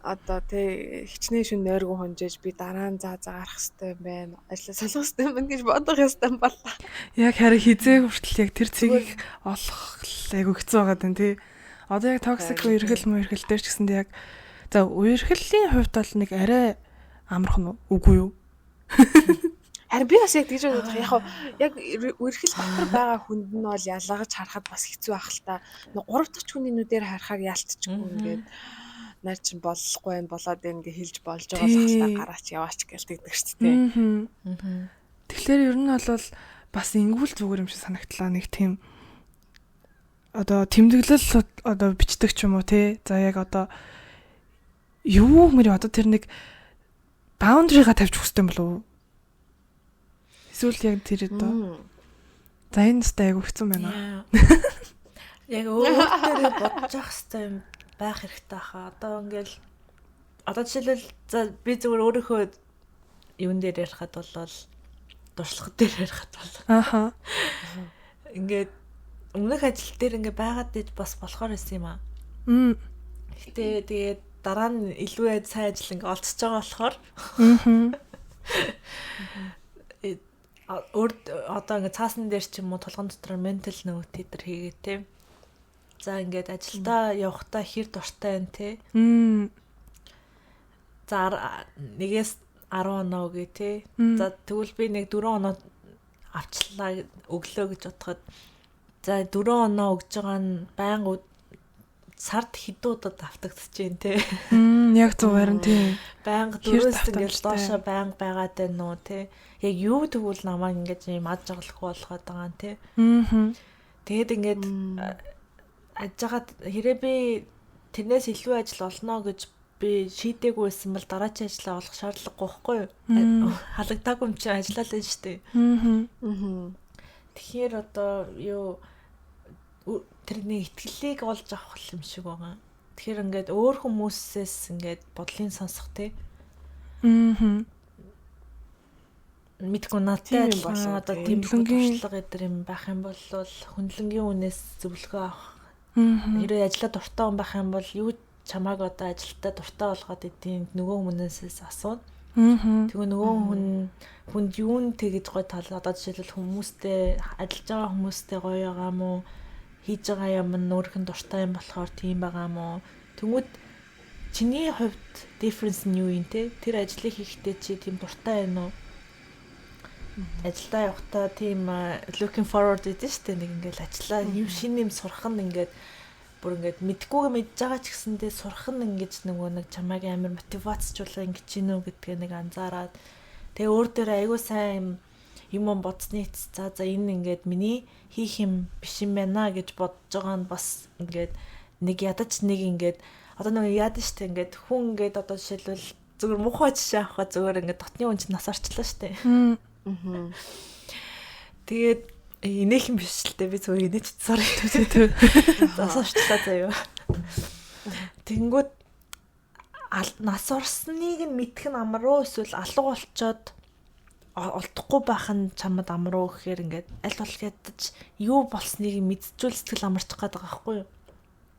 одоо тий хичнээн шүн нойргүй хонжээж би дараа нь заа заа гарах хэрэгтэй юм байна. Ажлаа солих хэрэгтэй юм байна гэж бодох ёстой юм боллоо. Яг харин хизээ хүртэл яг тэр цэгийг олох айгу хэцүү байгаа даа тий. Одоо яг toxic үерхэл муерхэл дээр ч гэсэндээ яг за үерхэлийн хувьд бол нэг арай амархан уу? Үгүй юу? Харин би бас яг тэгж бодох. Яг яг үерхэл дотор байгаа хүнд нь бол ялгаж харахад бас хэцүү ах л та. Нэг гурав дахь хүний нүдээр харахаар ялтчихгүй ингээд нар чинь болохгүй байх болоод байна гэж хэлж болж байгаа л ах та гараач яваач гэж тэгдэг шүү дээ. Тэгэхээр ер нь бол бас ингүүл зүгээр юм шиг санагдлаа нэг тийм одоо тэмдэглэл одоо бичдэг ч юм уу те. За яг одоо юу мөр одоо тэр нэг boundary-га тавьж өгөх юм болов уу? Эсвэл яг тэр одоо за энэ өстэй айгу хэцүү байна. Яг өөр дээр бодож явах хэрэгтэй юм байх хэрэгтэй хаа. Одоо ингээл одоо жишээлбэл за би зүгээр өөрийнхөө юун дээр ярихад бол туршлага дээр ярихад бол ааха ингээд өмнөх ажил дээр ингээ байгаад иж бас болохоор байсан юм аа. Гэтэ тэгээд дараа нь илүү сайн ажил ингээ олцож байгаа болохоор өөр одоо ингээ цаасан дээр ч юм уу толгон дотор ментал нөт тэр хийгээ те. За ингээд ажилдаа явахдаа хэр дуртай байна те. За 1-ээс 10 оноо гэ те. За тэгвэл би нэг 4 оноо авчлаа өглөө гэж бодоход за 4 оноо өгж байгаа нь байнга сард хэдэн удаа давтагдчихээн те. Яг зөв харин тийм. Байнга дөрөөс ингээд доошо байнга байгаад байна уу те. Яг юу тэгвэл намайг ингээд юм ад жаргалахгүй болгоод байгаа юм те. Тэгээд ингээд ажгаад хэрэг би тэрнээс илүү ажил олно гэж би шийдээгүй байсан бол дараачийн ажлаа олох шаардлагагүй байхгүй юу? Халагдаагүй юм чинь ажиллаа л энэ шүү дээ. Тэгэхээр одоо юу тэрний итгэлийг олж авах юм шиг байгаа. Тэгэхээр ингээд өөр хүмүүсээс ингээд бодлын сонсох тий. Мэдгүй надтай адилхан одоо тэмдэглэн туршлага эдэр юм байх юм бол хүнлэнгийн үнээс зөвлөгөө авах. Хэрвээ ажиллаа дуртай хүн байх юм бол юу чамааг одоо ажилдаа дуртай болгоод идэв нөгөө хүмүүнээсээс асууна. Тэгээ нөгөө хүнд юун тэгэж гой тал одоо жишээлбэл хүмүүстэй ажиллаж байгаа хүмүүстэй гоё байгаа мó хийж байгаа юм нь өөрөх нь дуртай юм болохоор тийм байгаа мó. Тэнгүүд чиний хувьд difference нь юу юм те? Тэр ажлыг хийхдээ чи тийм дуртай байна уу? Ажилдаа явахдаа тийм looking forward гэдэг шүү дээ. Нэг ингээл ажиллаа юм шинэ юм сурах нь ингээд бүр ингээд мэдгүйгээ мэдж байгаа ч гэсэндээ сурах нь ингэж нөгөө нэг чамайг амар мотивацчлаа ингэж чинь үү гэдгээ нэг анзаараад тэгээ өөр дээр айгүй сайн юм бодсны эцэс за за энэ ингээд миний хийх юм биш юм байна гэж бодож байгаа нь бас ингээд нэг ядаж нэг ингээд одоо нэг яад штэ ингээд хүн ингээд одоо жишээлбэл зүгээр муухай жишээ авахаа зүгээр ингээд дотны хүн чинь нас орчлоо штэ. Тэгээд инээх юм биш л дээ би зүгээр инээч sorry. Нас орчлоо заяа. Тэнгүүд нас орсныг нь мэдэх нь амар уу эсвэл алга болчоод олдохгүй байх нь чамд амар уу гэхээр ингээд аль болох ядаж юу болсныг мэдчихвэл сэтгэл амарчих гээд байгаа байхгүй юу?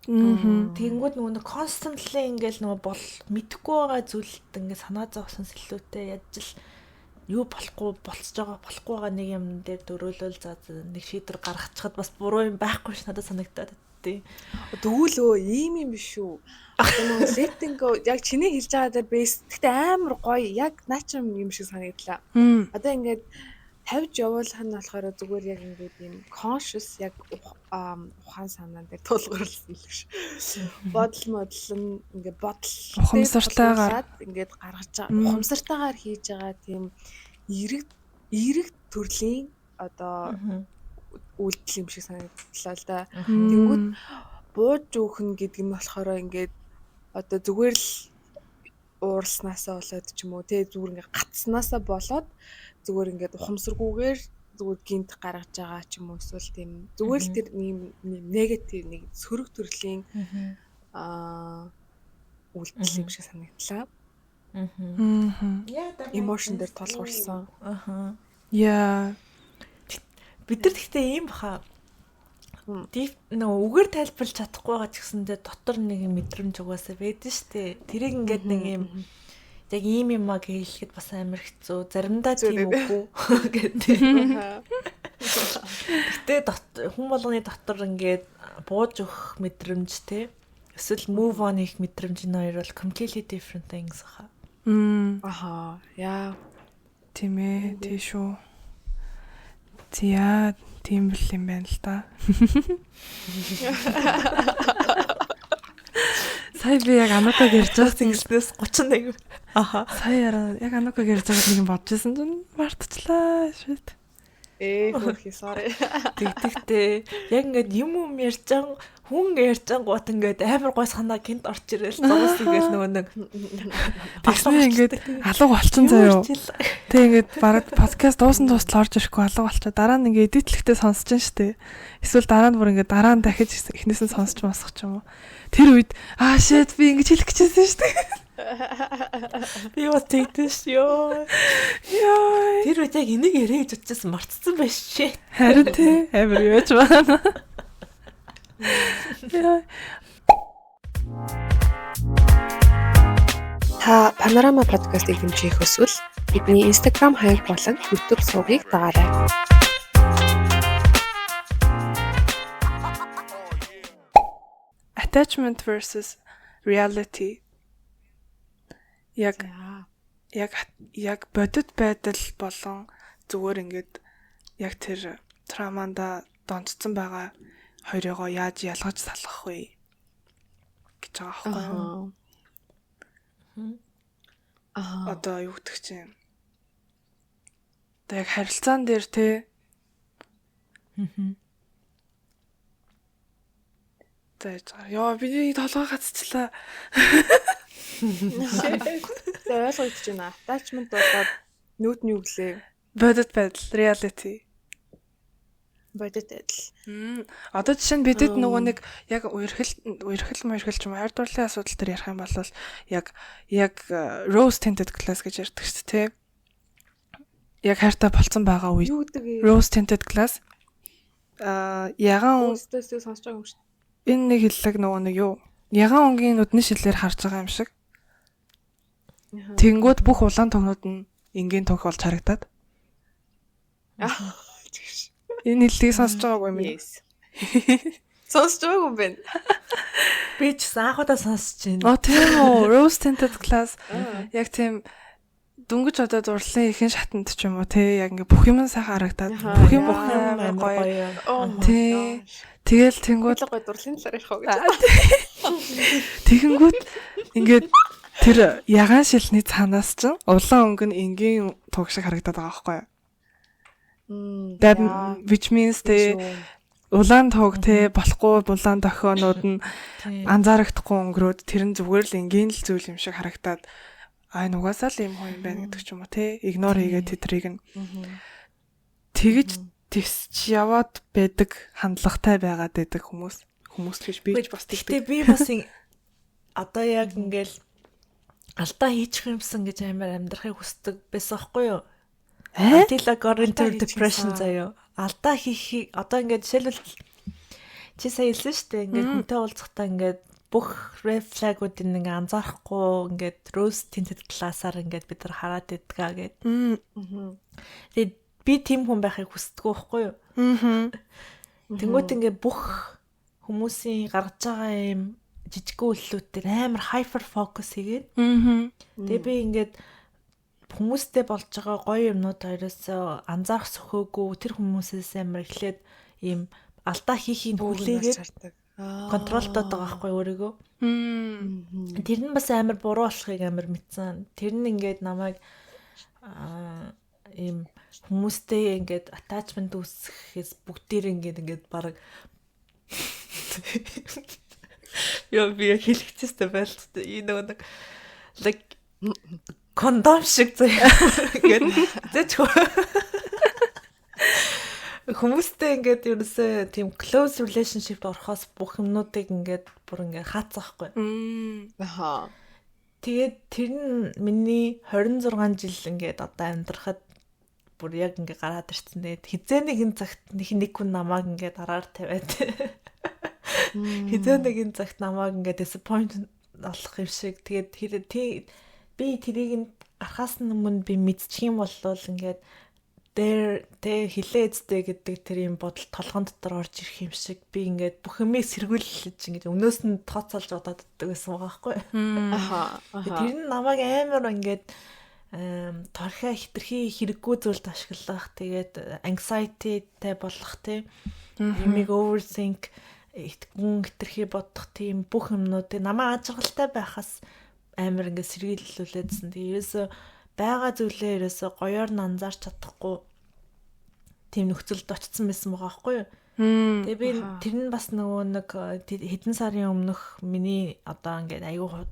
Тэгэнгүүт нөгөө нэг constantly ингээл нөгөө бол мэдэхгүй байгаа зүйлд ингээд санаа зовсон сэлүүтэй ядж л юу болохгүй болцож байгаа болохгүй байгаа нэг юм дээр дөрөөлөл за нэг шийдвэр гаргачихад бас буруу юм байхгүй ш надад санагдаад тий. Тэгвэл өө ийм юм биш үү? Одоо нөгөө letting go яг чиний хэлж байгаа дээр base гэхдээ амар гоё яг наач юм шиг санагдлаа. Одоо ингээд тавьж явуулах нь болохоор зүгээр яг ингээд юм conscious яг ухаан санаан дээр тулгуурласан л гэж. Бодол модол нь ингээд бодол ухамсартайгаар ингээд гаргаж байгаа ухамсартайгаар хийж байгаа тийм эерэг төрлийн одоо үйлдэл юм шиг санагдлаа л да. Тэнгүүд бууж өөх нь гэдэг нь болохоор ингээд одоо зүгээр л ууралснаасаа болоод ч юм уу те зүгээр ингээд гацснаасаа болоод зүгээр ингээд ухамсаргүйгээр зүгээр гинт гаргаж байгаа ч юм уу эсвэл тийм зүгээр л тэр нэг негатив нэг сөрөг төрлийн үйлдэл юм шиг санагдлаа. Emotion дээр тулгуурласан. Аха. Яа. Бид нар гэхдээ ийм баха. Deep нөгөө үгээр тайлбарлаж чадахгүй байгаа ч гэсэндээ дотор нэг юм мэдрэмж угаасаа байдэн штэ. Тэрийг ингээд нэг юм яг ийм юм а гэж хэлэхэд бас амар хэцүү. Заримдаа тийм үгүй гэдэг. Гэтэ хүн болгоны дотор ингээд бууж өгөх мэдрэмж те. Эсвэл move on хийх мэдрэмж энэ хоёр бол completely different things хаа. Аха. Яа. Тийм ээ, тий шүү. Зя, тийм л юм байна л да. Сая би яг Анукаг ярьж байгаа ингэснээс 31. Аха. Сая яг Анукаг ярьж байгаад нэг юм бодож исэн чинь мартчихлаа. Shit. Хөөрхий sorry. Тэгтэгтэй. Яг ингээд юм юм ярьж байгаа хүн ярьж ангуут ингээд амар гой санаа гинт орч ирэл зогс ингээл нөгөө нэг тэгснэ ингээд алга болчин заяо. Тэг ингээд бараг подкаст дуусан дуустал орж ирэхгүй алга болчоо. Дараа нь ингээд эдитлэхдээ сонсож ин штэ. Эсвэл дараа нь бүр ингээд дараа нь дахиж эхнээс нь сонсч мосох ч юм уу. Тэр үед аа shit би ингэж хэлэх гэжсэн штэ. Би бас тэгдэж ш ёо. Яа. Тэр үед яг энийг яриа гэж утчихсан мартцсан байж шээ. Харин тий амар юу ч байна. Яа. Та Панорама подкастыг дэмжих хүсвэл бидний Instagram хаяг болон YouTube сувгийг дагаарай. Attachment versus reality. Яг бодит байдал болон зүгээр ингээд яг тэр травманда донцсон байгаа хоёрыгоо яаж ялгаж салгах вэ гэж байгаа байхгүй юу? Аа. Одоо юу гэдэг чинь? Одоо яг харилцаан дээр те. За яж байгаа. Йоо би толгой гацчлаа. За ойлгогдож байна. Attachment болоод нүүд нь юу гэлээ? Бодит байдал, reality. Бодит байдал. Одоо жишээ нь бидэд нөгөө нэг яг үерхэл мөрхөл ч юм уу хайр дурлалын асуудал дээр ярих юм бол яг rose tinted glass гэж ярьдаг шүү дээ, тэ. Яг хайртай болцсон байгаа үед rose tinted glass ягаан өнгөсөөс сонсож байгаа юм шүү. Энэ нэг хэллэг нөгөө нэг юу? Ягаан өнгийн нүдний шилээр харж байгаа юм шиг. Тэнгүүд бүх улаан тугнууд нь энгийн туг болж харагдаад. Энэ хэллэгийг сонсож байгаагүй юм уу? Сонсож байгаагүй юм байна. Би ч гэсэн анх удаа сонсож байна. Оо тийм үү? Rose tinted glass яг тийм дөнгөж одоо дурлалын ихэнх шатанд ч юм уу те яг ингээ бүх юм сайхан харагдаад бүх юм амар гоё. Тий. Тэгэл тэнгүүд гоё дурлалын талаар ярих уу гэж. Тэгэнгүүт ингээд тэр ягаан шилний цаанаас ч улаан өнгө нь энгийн туг шиг харагдаад байгаа байхгүй юу? That which means те улаан туг те болохгүй улаан дохионууд нь анзаарагдахгүй өнгөрөөд тэр нь зүгээр л энгийн л зүйл юм шиг харагдаад ай нугасаа л юм хоо юм байна гэдэг ч юм уу те игнор хийгээд тэдрийг нь тэгж тэгсч яваад байдаг хандлагатай байгаад байдаг хүмүүс л гэж би ч бас тэгтээ би бас одоо яг ингээл алдаа хийчих юмсан гэж амар амьдрахыг хүсдэг байсан байхгүй юу? Until I got into depression заяа. Алдаа хийхийг одоо ингээд жишээлбэл чи сая хэлсэн шүү дээ. Ингээд хүнтэй уулзахдаа ингээд бүх red flag-уудыг ингээ анзаарахгүй ингээд rose tinted glass-аар ингээд бид нар хараад идгээ гэд. Тэгээд би тийм хүн байхыг хүсдэггүй байхгүй юу? Тэнгүүт ингээ бүх хүмүүсийн гаргаж байгаа юм жижиг үйлдэлүүд дээр амар hyper focus хийгээд. Тэгээ би ингээд хүмүүстэй болж байгаа гоё юмнууд хоёроос анзаарах сөхөөгүй, тэр хүмүүсээс амар эхлээд ийм алдаа хийхийг хүлээгээд control-тоод байгаа байхгүй өөрийгөө. Тэр нь бас амар буруу болохыг амар мэдсэн. Тэр нь ингээд намайг ийм хүмүүстэй ингээд attachment үүсгэхээс бүгдээр ингээд баг. Яа, би яг хэлчихсэн байлт. Энэ нөгөө нэг like кондом шиг заяа. Ингээд зэч хүмүүстэй ингээд ерөөсөө тийм close relationship орохоос бүх юмнуудыг ингээд бүр ингээд хаацаахгүй. Аха. Тэгээд тэр нь миний 26 жил ингээд одоо амьдрахад бүр яг ингээд гараад ирсэн. Тэгээд хизээ нэгэн цагт нэг хүн намайг ингээд араар тавиад, хизээ нэгэн цагт намайг ингээд disappoint болох юм шиг. Тэгээд би тэрийг нь гарахаас өмнө би мэдчих юм бол ингээд дээр тэ хилээ эзтэй гэдэг тэр юм бодол толгон дотор орж ирэх юм шиг би ингээд бүх юмыг сэргүүлж ингээд өмнөөс нь тооцоолж бодоод иддэг байсан байгаа байхгүй. Аха. Тэр нь намайг амар ингээд торхиа хитрхи хэрэггүй зүйлд ашиглах, тэгээд anxiety-тай болох, тийм юмыг overthink, итгэн хитрхи бодох, тийм бүх юмнуудыг намайг аз жаргалтай байхаас амар ингээд сэргийлүүлээдсэн. Тэгээ ерөөсөө байгаа зүйлээ ерөөсөө гоёор нь анзаарч чадахгүй тийм нөхцөлд очсон байсан байгаа байхгүй юу? Тэгээ би тэр нь бас нөгөө нэг хэдэн сарын өмнөх миний одоо ингээд аюу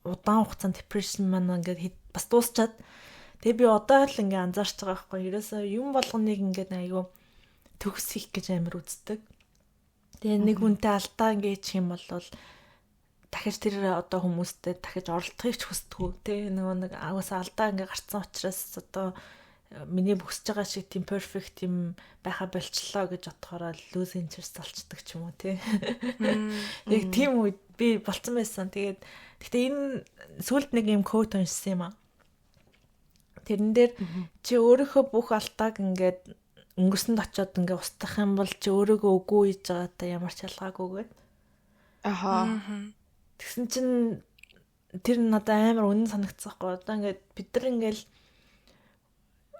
удаан хугацаанд depression маань ингээд бас дуусчаад, тэгээ би одоо л ингээд анзаарч байгаа байхгүй юу? Ерөөсөө юм болгоныг ингээд аюу төгс хийх гэж амар үздэг. Тэгээ нэг хүнтэй алдаа ингээд чих юм бол дахиж тэр одоо хүмүүстэй дахиж оролдохыг ч хүсдэггүй тий, нөгөө нэг агаас алдаа ингээ гарцсан учраас одоо миний бүсэж байгаа шиг тийм perfect юм байха болчлоо гэж бодохороо lose interest болчдөг ч юм уу тий. Яг тийм үед би болцсон байсан. Тэгээд гэхдээ энэ сүүлд нэг юм quote уншсан юм аа. Тэрэн дээр чи өөрийнхөө бүх алдааг ингээд өнгөрсөнд очиод ингээ устгах юм бол чи өөрийгөө үгүй хийж байгаатай ямар ч ялгаагүйгээд. Тэгсэн чинь тэр надад амар үнэн санагдсан байхгүй. Одоо ингээд бид нар ингээл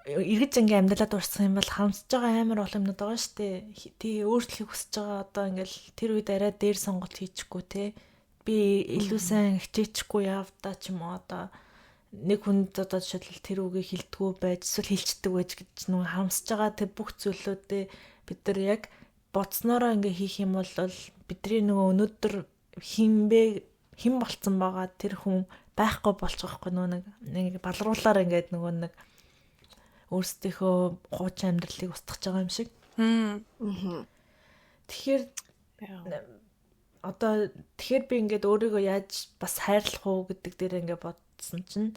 эргэж ингээ амьдралаа дурсах юм бол харамсаж байгаа амар олон юмнууд байгаа шүү дээ. Тий, өөрчлөхийг хүсэж байгаа, одоо ингээл тэр үед арай дээр сонголт хийчихгүй те. Би илүү сайн хичээчихгүй явдаа ч юм уу, одоо нэг хүнд одоо жишээлбэл тэр үгийг хэлдэггүй байж, эсвэл хэлцдэг байж гэж нүг харамсаж байгаа тэр бүх зүйлүүдээ бид нар яг бодсноороо ингээ хийх юм бол бидний нөгөө өнөөдөр хэн бэ, хэн болцсон байгаа тэр хүн байхгүй болчих واخгүй, нөгөө нэг балруулаар ингээд нөгөө нэг өөрсдийнхөө хуучин амьдралыг устгах байгаа юм шиг. Тэгэхээр одоо тэгэхээр би ингээд өөрийгөө яаж бас хайрлах уу гэдэг дээр ингээд бодсон чинь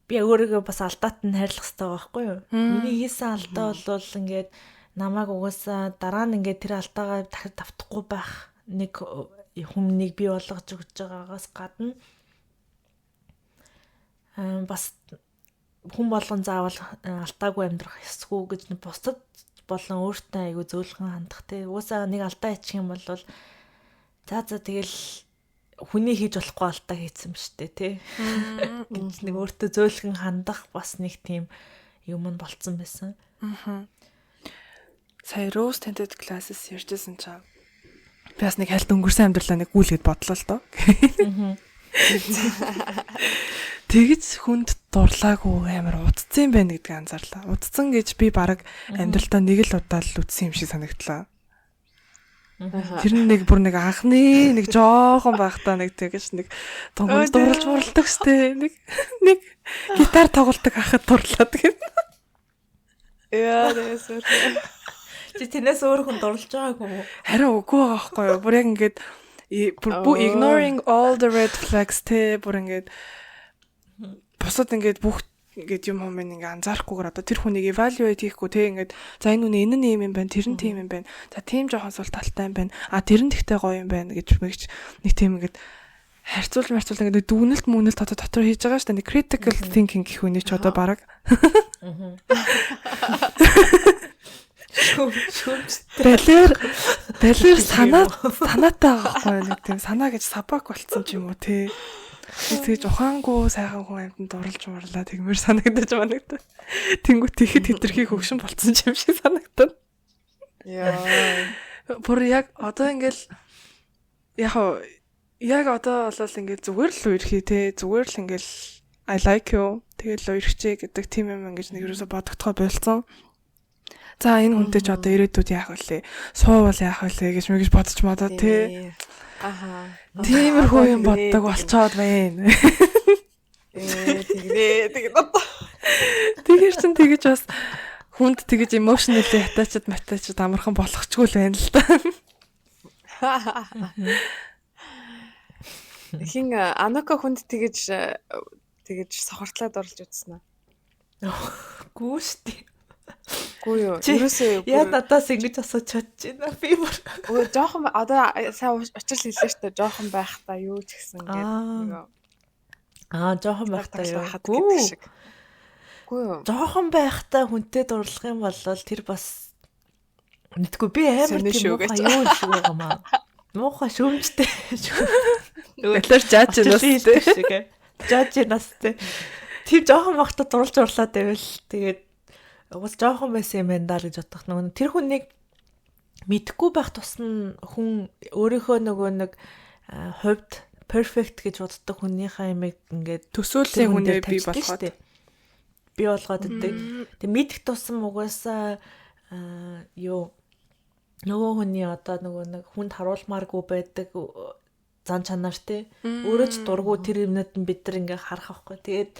би өөрийгөө бас алдаат нь хайрлах хэрэгтэй байгаа байхгүй юу? Миний хийсэн алдаа бол ингээд намайг угаасаа дараа нь ингээд тэр алдаагаа дахиж давтахгүй байх нэг хүмүүнийг бий болгож өгч байгаагаас гадна бас хүн болгон заавал алдаагүй амьдрах ёсгүй гэж бусдад болон өөртөө айгүй зөөлхөн хандах те. Угаасаа нэг алдаа хийчих юм бол за за тэгэл хүний хийж болохгүй алдаа хийсэн юм штэ те гэж нэг өөртөө зөөлхөн хандах бас нэг тийм юм нь болцсон байсан. Сая rose tinted glasses ярьжсэн чам. Би бас нэг хальт өнгөрсөн амьдралаа нэг гүйлгээд бодлоо л доо. Тэгэж хүнд дурлаагүй амар удцсан юм байна гэдгийг анзаарлаа. Удцсан гэж би баг амьдралдаа нэг л удаа л үтсэн юм шиг санагдлаа. Тэр нь нэг бүр нэг анхны нэг жоохон байхдаа нэг тэгэж нэг дунгунд дурлж муралдаг штэ. Нэг гитар тоглолдог ахад дурлаад гэн. Яа, тэгээс. Чи тэрнээс өөр хүн дурлж байгаагүй юм уу? Харин үгүй байгаа байхгүй юу? Бүр яг ингээд бүр ignoring all the red flags те, бүр ингээд бусад ингээд бүх ингээд юм юм ингээ анзаарахгүйгээр одоо тэр хүнийг evaluate хийхгүй те, ингээд за, энэ үний энэ нь ийм юм байна, тэр нь тийм юм байна. За, тийм жоохон сул талтай юм байна. А, тэр нь тэгтэй гоё юм байна гэж мэгч нэг тийм ингээд харьцуул марцуул, ингээд дүгнэлт мүгнэлт одоо дотор хийж байгаа шүү дээ. Нэг critical thinking гэх үний ч одоо бараг. Шүүмжтэй. Балер балер санаа санаатай байгаа байхгүй, нэг тийм санаа гэж сабак болцсон ч юм уу те. Тэгэж ухаангүй сайхан хүн амьтанд дурлж мурлаа тэгмэр санагдаж манагдав. Тэнгүүт тэгэхэд хэтэрхий хөгшин болцсон юм шиг санагдав. Яа. Бүр яг одоо ингээл яг яг одоо бол ингээл зүгээр л үерхий те, зүгээр л ингээл "I like you", тэгэл үерхчээ гэдэг тийм юм ингэж нэг юусо бодогдохоо болцсон. За, энэ хүнтэй ч одоо ирээдүйд яах вэ? Суувал яах вэ гэж мэгж бодож модоо те. Тиймэрхүү юм боддог болцоод байна. Тэгнэ тэгнэ одоо. Тэгэр чин тэгэж бас хүнд тэгэж emotionally attached attached амархан болохчгүй л байна л да. Хин Анока хүнд тэгэж тэгэж сохортлоод орлож үзсэн үү? Гүү штий. Гүү юу? Ерөөсөө яа надаас ингэж асууж чадчихна би бүр. Өө, жоохон одоо сайн учрал хэллээ шүү дээ. Жоохон байхдаа юу ч гэсэн ингээд нөгөө Аа, жоохон байхдаа юу? Гүү шиг. Гүү юу? Жоохон байхдаа хүнтэй дурлах юм бол тэр бас мэдгүй, би амар тийм муухай юу шиг байгаа маа. Муухай шүүмжтэй. Нөгөө талаар жааж настай шиг. Жааж настай. Тийм, жоохон байхдаа дурлж урлаад байвал тэгээд угаас жоохон байсан юм байна даа л гэж бодох. Нөгөө тэр хүнийг мэдхгүй байх тусам хүн өөрийнхөө нөгөө нэг хувьд perfect гэж боддог хүнийхээ имийг ингээд төсөөллийн хүнээ бий болгоод бий болгоод идэг. Тэг мэдэх тусам угаасаа юу нөгөө хүний одоо нөгөө нэг хүнд харуулмааргүй байдаг зан чанар те, өөрөө ч дургу тэр юмнууд нь бид нар ингээ харах байхгүй. Тэгээд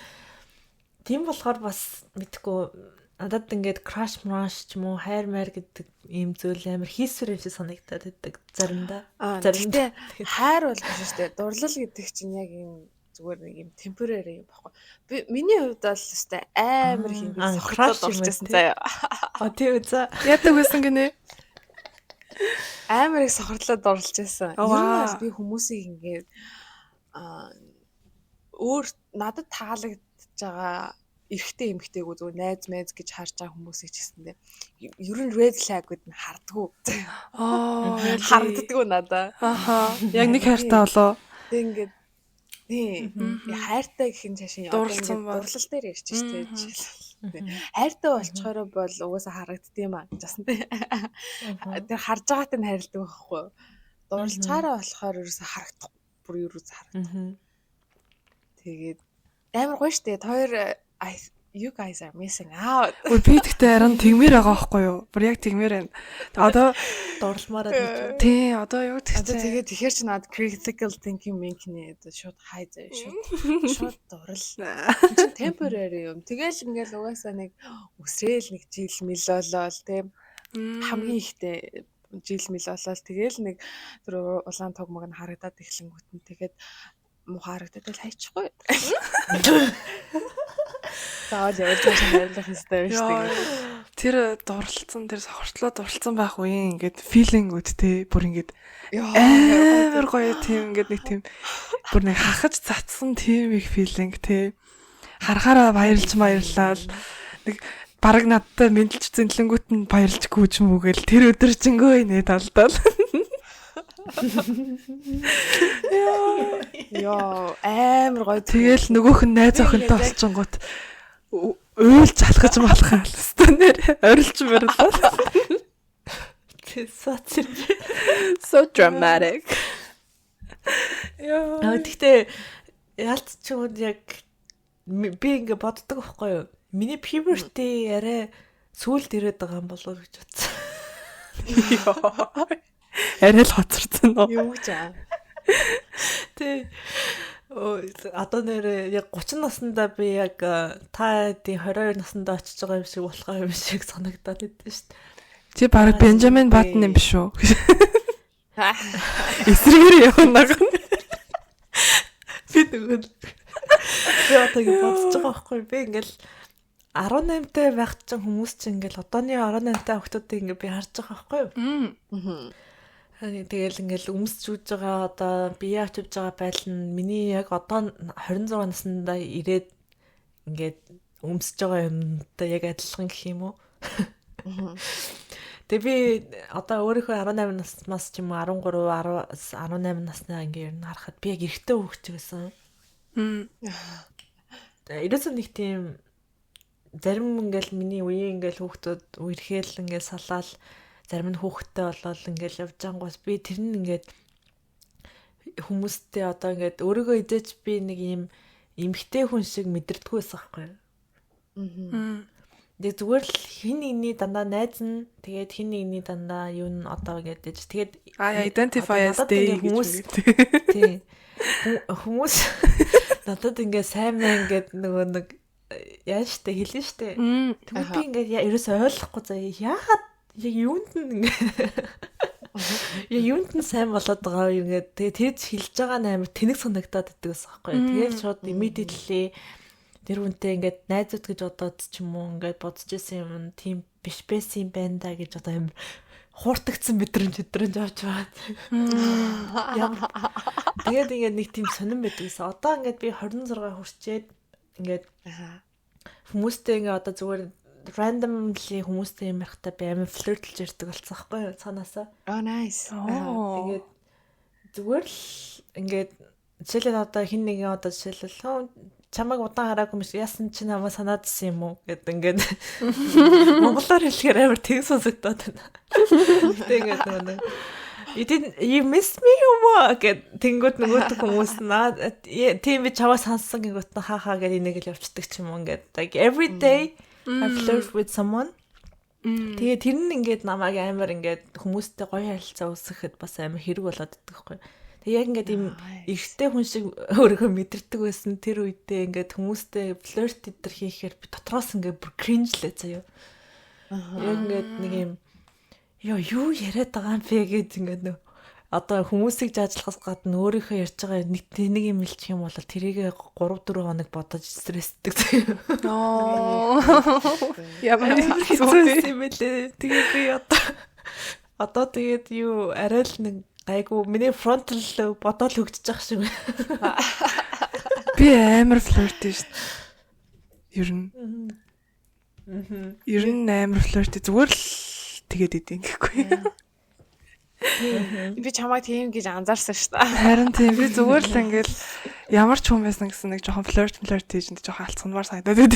тийм болохоор бас мэдхгүй, надад ингээд crush мраш ч юм уу, хайр майр гэдэг ийм зүйл амар хийсвэр юм шиг санагдаад байдаг заримдаа. Заримдаа хайр бол биш шүү дээ. Дурлал гэдэг чинь яг ийм зүгээр нэг юм temporary юм баггүй. Би миний хувьд бол өстэй амар их ингээд crush болчихсон заяа. А, тийм үү, за. Яадаг байсан гинэ? Амар их сохорлоод дурлж байсан. Ер нь бас би хүмүүсийг ингээд өөр надад таалагдж байгаа эрэгтэй эмэгтэйгүү зүгээр найз майз гэж харж байгаа хүмүүсийг ч гэсэндээ ер нь red flag-ууд нь хардггүй. Аа, харагддаггүй надаа. Аха. Яг нэг хайртай болоо. Тэг ингээд тий, хайртай гэх нь цаашаа дурлал дээр ярьж штэ. Хайртай болчхороо бол угаасаа харагддсан юм а гэж басан тий. Тэр харж байгаатай нь хайрладаг байхгүй. Дурлцгаараа болохоор ерөөсө харагдах, бүр ерөөсө харагдах. Тэгээд амар гоё штэ. Хоёр, you guys are missing out. Ой, би тэгтээ харин тэгмээр байгаа байхгүй юу? Бүр яг тэгмээр байна. Одоо дурлмаараа гэж. Тий, одоо юу тэгсэн. Одоо тэгээд тэгэхээр чи над critical thinking минкний одоо шууд хай заяа, шууд шууд дурал. Чи temporary юм. Тэгэл ингээл угаасаа нэг үсрээл нэг жил мэл болоол тий. Хамгийн ихтэй жил мэл болоол тэгэл нэг тэр улаан туг маг нь харагдаад эхлэнгүүт нь тэгээд муухай харагдаад л хайчихгүй. Заавал явж байгаа найрлах хэрэгтэй байж тэгээд. Тэр дурлцсан, тэр сохортлоо дурлцсан байх үеийн ингээд feeling үүд те, бүр ингээд амар гоё тийм ингээд нэг тийм бүр нэг хахаж цацсан тийм их feeling те. Харахаараа баярлж маяллаа, нэг бараг надтай мэдлж зэнлэнгүүт нь баярлж гүйж юм үгээл тэр өдөржингөө инээ талдаа. Йоо, амар гоё. Тэгэл нөгөөх нь найз охинтой болчингууд уйлж алхаж малхаа л хэвээр нэр орилж мөрлөө. So dramatic. Яа. Гэхдээ ялц ч юм яг би ингээ боддог байхгүй юу? Миний puberty арай сүүлд ирээд байгаа юм болов уу гэж бодсон. Йоо. Арай л хоцорсон уу? Юу гэж аа. Тэ. Одоо нэр яг 30 наснда би яг та тийм 22 наснда очиж байгаа юм шиг болох юм шиг санагдаад байдсан шүү дээ. Чи бараг Бенжамин Баттон юм биш үү? Эсрэгээр явна. Би нөгөө Би одоо ингэ бодож байгаа байхгүй би ингээл 18-тай байх чинь хүмүүс чинь ингээл одооны 18-тай охтуудыг ингээ би харж байгаа байхгүй юу? Тэгэл ингээл өмсч үж байгаа одоо бие авч явж байгаа байдал нь миний яг одоо 26 наснда ирээд ингээд өмсөж байгаа юмтай яг адилхан гэх юм уу? Тэгээ би одоо өөрийнхөө 18 наснаас ч юм уу 13 10 18 наснаа ингээ ер нь харахад би яг эрэгтэй хүүхд байсан. Ерөөсөө нэг тийм зарим ингээл миний үеийн ингээл хүүхдүүд үерхээл ингээл салаал зарим нь хүүхэдтэй болол ингээл явж ангуус би тэр нь ингээд хүмүүстэй одоо ингээд өөрийгөө идэж би нэг юм эмхтэй хүн шиг мэдэрдэггүй байсан байхгүй юу. Тэгээ зүгээр л хин нэгний дандаа найз нь тэгээд хин нэгний дандаа юу н одоо ингээд дэж тэгээд I identify as they хүмүүс тий хүмүүс надад ингээд сайн мэн ингээд нөгөө нэг яа штэ хэлнэ штэ. Тэгвэл би ингээд ерөөсөө ойлгохгүй заяа. Яагаад яг юунд нь ингээд яг юунд нь сайн болоод байгаа юм ингээд тэгээ тэр хэлж байгаа нь амар тэнэг санагдаад идэг гэсэн байхгүй. Тэгээд шууд immediately тэр хүнтэй ингээд найзууд гэж бодоод ч юм уу ингээд бодож исэн юм тийм биш байсан юм байна да гэж одоо амар хууртагдсан мэдрэмж өдрөнд авч байгаа. Тэгээд ингээд нэг тийм сонирн байдаг гэсэн. Одоо ингээд би 26 хүрчээд ингээд хүмүүстэй ингээд одоо зүгээр randomly хүмүүстэй юм ярихдаа би амар флиртлж ярьдаг болсон байхгүй юу цаанаасаа. Oh nice. Тэгээд зүгээр л ингээд жишээлбэл одоо хин нэгэн одоо жишээлбэл чамайг удаан хараагүй юм шиг яасан чи намайг санаадсан юм уу гэд ингээд монголоор хэлэхээр амар тэг сонсогдоод байна. Гэтэ ингээд нөгөө нэг You didn't you miss me or what гэд тэнгүүд нөгөөдөх хүмүүс наа тийм би чаваа сансан гингүүт нь хаа хаа гэж энийг л явцдаг ч юм уу ингээд like every day I flirt with someone. Тэгээ тэр нь ингээд намайг амар ингээд хүмүүстэй гоё харилцаа үүсгэхэд бас амар хэрэг болоод идэх байхгүй. Тэгээ яг ингээд ийм эрэгтэй хүн шиг өөрийгөө мэдэрдэг байсан тэр үедээ ингээд хүмүүстэй флирт эдэр хийхээр би дотроос ингээд бүр cringe лээ заяа. Яг ингээд нэг юм ёо юу яриад байгаа юм бэ гэд ингээд нөө одоо хүмүүсийг жаажлахаас гадна өөрийнхөө ярьж байгаа нэг нэг юм хэлчих юм бол тэрийг 3 4 хоног бодож стрессдэг. Аа. Ямар хэцүү юм бэлээ. Тэгээ би одоо тэгээд юу арай л нэг гайгүй миний frontal бодоол хөгжиж байгаа шиг байна. Би амар flirty шүү дээ. Ер нь. Ер нь амар flirty зүгээр л тэгээд идэв гэхгүй. Би чамайг тийм гэж анзаарсан шүү дээ. Харин тийм би зүгээр л ингээл ямар ч хүн байсан гэсэн нэг жоохон флирт хийж нэг жоохон алцганмаар санагдаад байд.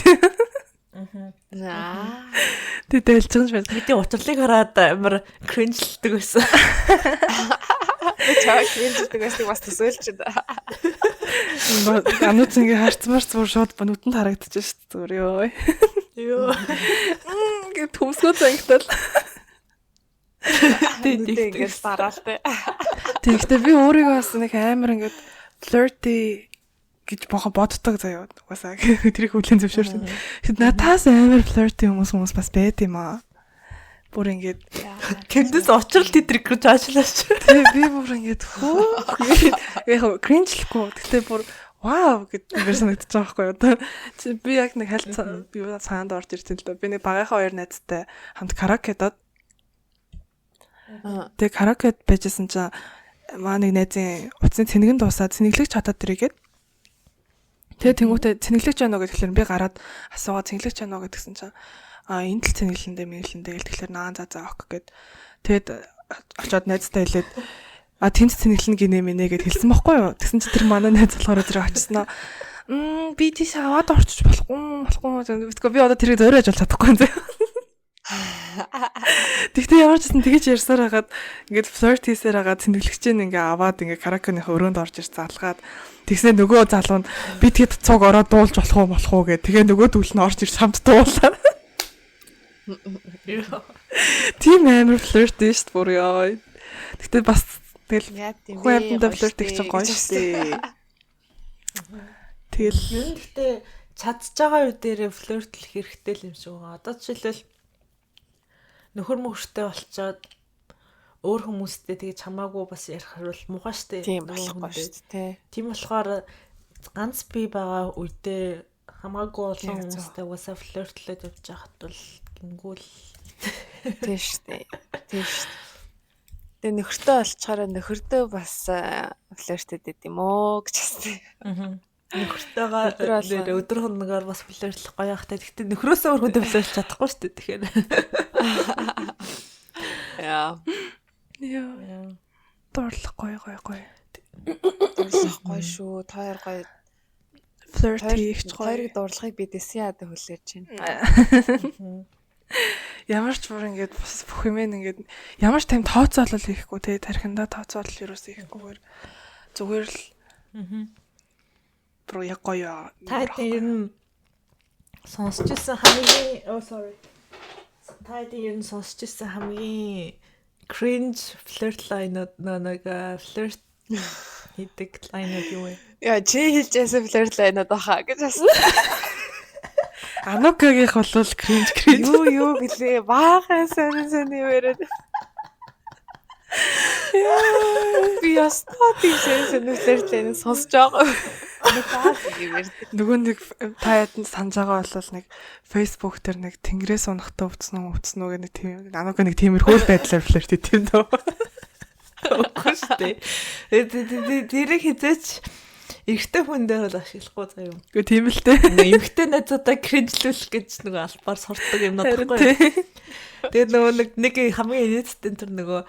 Аа. Тэг дэлж байгаа юм шиг. Бидний учрлыг хараад амар cringe-лдэг байсан. Би чамайг cringe-лдэг байсныг бас төсөөлч байна. Анууц ингээ харцмаар зүгээр шууд нүдэнд харагдчих шүү дээ зүгээр ёо. Ёо. Ингээ төмсгөө зангитал. Тэг ингээд дараалтай. Тэгэхдээ би өөрийгөө бас нэг амар ингээд flirty гэж бохон боддог заяа. Угаасаа тэрийг хүлээн зөвшөөрсөн. Тэгэхэд надаас амар flirty хүмүүс бас байд юм аа. Бүр ингээд тэндээс учрал тэдрэг гэж аашлаач. Тэг би бүр ингээд хөө. Яг cringe-лэхгүй. Гэхдээ бүр вау гэд ингээд санагдчих байгаа байхгүй юу. Одоо би яг нэг хальт би цаанд орж ирсэн л дөө. Би нэг багийнхаа хоёр найзтай хамт караокедод. Тэгээ караокед байжсэн чинь маа нэг найзын утасны цэнэгэн дуусаад цэнэглэгч хатаад ирэгээд тэгээ тэнгуүтээ цэнэглэгч байна уу гэхлээр би гараад асуугаа цэнэглэгч байна уу гэдгсэн чинь а энэ тал цэнэглэндээ мэнглэндээ гэл тэгэхээр наа за за ок гэд тэгээд очоод найзтай хэлээд а тэнд цэнэглэнэ гинэ мэнэ гэд хэлсэн бохгүй юу. Тэгсэн чинь тэр манай найз болохоор зэрэг очсноо би тийш аваад орчиж болохгүй би одоо тэрийг зөөрэй ажил чадахгүй юм зэ. Тэгтээ ямар ч гэсэн тэгэж ярьсаар хагаад ингээд флирт хийсээр хагаад цэнэглэгч нь ингээ аваад ингээ караокеныхаа өрөөнд орж ирж залгаад тэгснэ нөгөө залуу нь би тэгэд цуг ороод дуулж болох уу гэ. Тэгээ нөгөө дүүл нь орж ирж хамт дуулаа. Тийм амар флирт шүү дээ бүр ёо. Тэгтээ бас тэгэл хүн амьтандаа флирт хийх чинь гоё шүү дээ. Тэгэл ер нь тэгтээ чадж байгаа үе дээрээ флиртлэх хэрэгтэй л юм шиг байгаа. Одоо жишээлбэл нөхөр мөхөртэй болчоод өөр хүмүүстэй тэгж хамаагүй бас ярих бол муухай штэ. Тийм болохгүй штэ. Тийм болохоор Ганц би байгаа үедээ хамаагүй олон хүмүүстэй угаасаа флиртлээд явж байхад бол гингүүл. Тийм шүү дээ. Тийм шүү дээ. Тэгээ нөхөртөө олчхаараа нөхөртөө бас флиртэд байд юм уу гэж хэлсэн. Аа. Нөхөртөөгөө нэр өдөр хоногоор бас флиртлэх гоё ахтай. Гэхдээ нөхрөөсөө өөр хүнтэй флиртлж чадахгүй шүү дээ. Тэгэхээр. Яа. Яа. Дурлах гоё гоё гоё. Дурлах гоё шүү. Та хоёр гоё. Флирт хийх гоё. Хоёрыг дурлахыг би дэсэн яадаг хүлээж байна. Ямар ч бүр ингээд бас бүх юм ингээд ямар ч тийм тооцоолол хийхгүй те, тархиндаа тооцоолол ерөөс хийхгүйгээр зүгээр л бүр яг гоё. Та ер нь сонсч ирсэн хамгийн oh sorry. Та ер нь сонсч ирсэн хамгийн cringe flirt line-ууд нэг flirt хийдэг line-ууд юу вэ? Яа, чи хэлж байсан flirt line-ууд баха гэж асуусан. Анукагийнх бол cringe cringe. Юу юу гэлээ. Баахан сонин сонин юм яриад. Би ястаа тийм сонин сонин flirt line сонсож байгаа. Нөгөө нэг та ядан санаж байгаа бол нэг Facebook дээр нэг тэнгэрээс унахтаа өвцсөн үү өвцсөн үү гэх нэг тийм Анука нэг тиймэрхүү л байдлаар флирт хийх юм дөө. Үгүй шүү дээ. Тэрийг хизээч эрэгтэй хүн дээр бол ашиглахгүй заяа юм. Үгүй тийм л дээ. Эмэгтэй найзуудаа кринжлүүлэх гэж нөгөө албаар сурдаг юм надахгүй. Тэгээд нөгөө нэг хамгийн инээдтэй тэр нөгөө